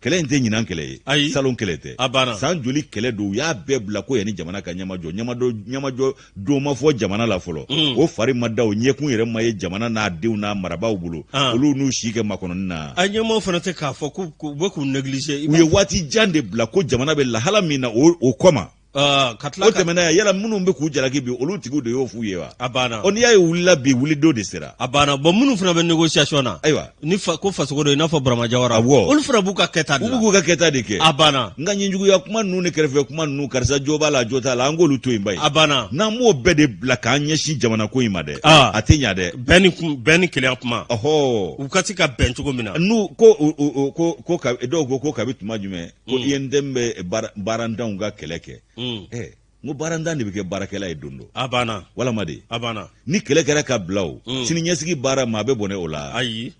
B: Kɛlɛ in tɛ ɲinan kɛlɛ ye.
A: Ayi.
B: Salon kɛlɛ tɛ.
A: A banna.
B: San joli kɛlɛ don u y'a bɛɛ bila ko yanni jamana ka ɲɛmajɔ ɲɛmajɔ ɲɛmajɔ don ma fɔ jamana la fɔlɔ.
A: Mm.
B: O fari ma da o ɲɛkun yɛrɛ ma ye jamana n'a denw n'a marabaaw bolo.
A: Ah.
B: Olu n'u si kɛ makɔnɔni na.
A: A ɲɛmaaw fana tɛ k'a fɔ k'u bɛ k'u négliger i
B: U ye waati jan de bila ko jamana bɛ lahala min na o kɔma.
A: Ah, ka tila
B: O
A: ka
B: tɛmɛna yan yala minnu bɛ k'u jalaki bi olu tigiw de y'o f'u ye wa.
A: a banna
B: Ɔ n'i y'a ye wulila bi wulidon de sera.
A: a banna bon minnu fana bɛ négociation na
B: Ayiwa.
A: ni fa, ko fasoko don i n'a fɔ Burama Jawara
B: Awɔ.
A: olu fana b'u ka kɛta de
B: U
A: la
B: b'u k'u ka kɛta de kɛ.
A: a banna
B: Nka ɲinjuguya kuma ninnu ni kɛrɛfɛ kuma ninnu karisa jo b'a la jo t'a la an k'olu to yen ba ye.
A: a banna
B: N'an m'o bɛɛ de bila k'an ɲɛsin jamana ko in ma dɛ.
A: Ah.
B: A tɛ ɲa dɛ.
A: bɛn ni kelenya kuma
B: Ɔhɔ.
A: u ka se ka bɛn cogo min na
B: N'u ko o o o ko ko ka dɔw ko ko kabi tuma jumɛn ko UNTM bɛ baarantanw ka kɛlɛ kɛ.
A: Mm.
B: Ɛ n ko baarantan de bɛ kɛ baarakɛla ye don dɔ.
A: a banna
B: Walama de
A: a banna
B: ni kɛlɛ kɛra ka bila o sini ɲɛsigi baara maa bɛ bɔnɛ o la.
A: ayi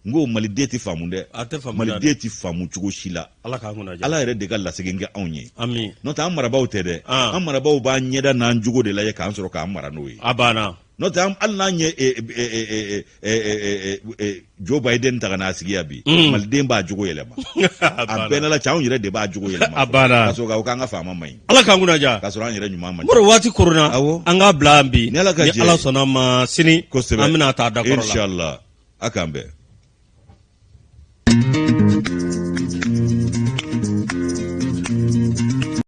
B: N ko maliden tɛ faamu dɛ.
A: A tɛ faamu.
B: Maliden tɛ faamu cogo si la.
A: Ala k'an kunna diya.
B: Ala yɛrɛ de ka lasegin kɛ anw ye.
A: Ami.
B: N'o tɛ, an marabaaw tɛ dɛ.
A: Ah.
B: An marabaaw b'an ɲɛda n'an jogo de lajɛ k'an sɔrɔ k'an mara n'o ye.
A: A banna.
B: N'o tɛ, hali n'an ye Joe Biden ta ka n'a sigi yan bi, maliden b'a jogo yɛlɛma. A bɛɛ n'Ala cɛ, anw yɛrɛ de b'a jogo yɛlɛma.
A: A banna.
B: Ka sɔrɔ k'a fɔ k'an ka faama man ɲi.
A: Ala k'an kunna diya.
B: K'a sɔrɔ an yɛrɛ ɲuman man
A: Moro, waati koronna.
B: Awɔ.
A: An k'a bila yan bi.
B: Ni Ala ka
A: Ni
B: jɛ
A: Ala
B: ye.
A: sɔnna ma, sini
B: Kosɛbɛ.
A: an bɛna taa dakɔrɔ la.
B: Inshallah, a k'an bɛn.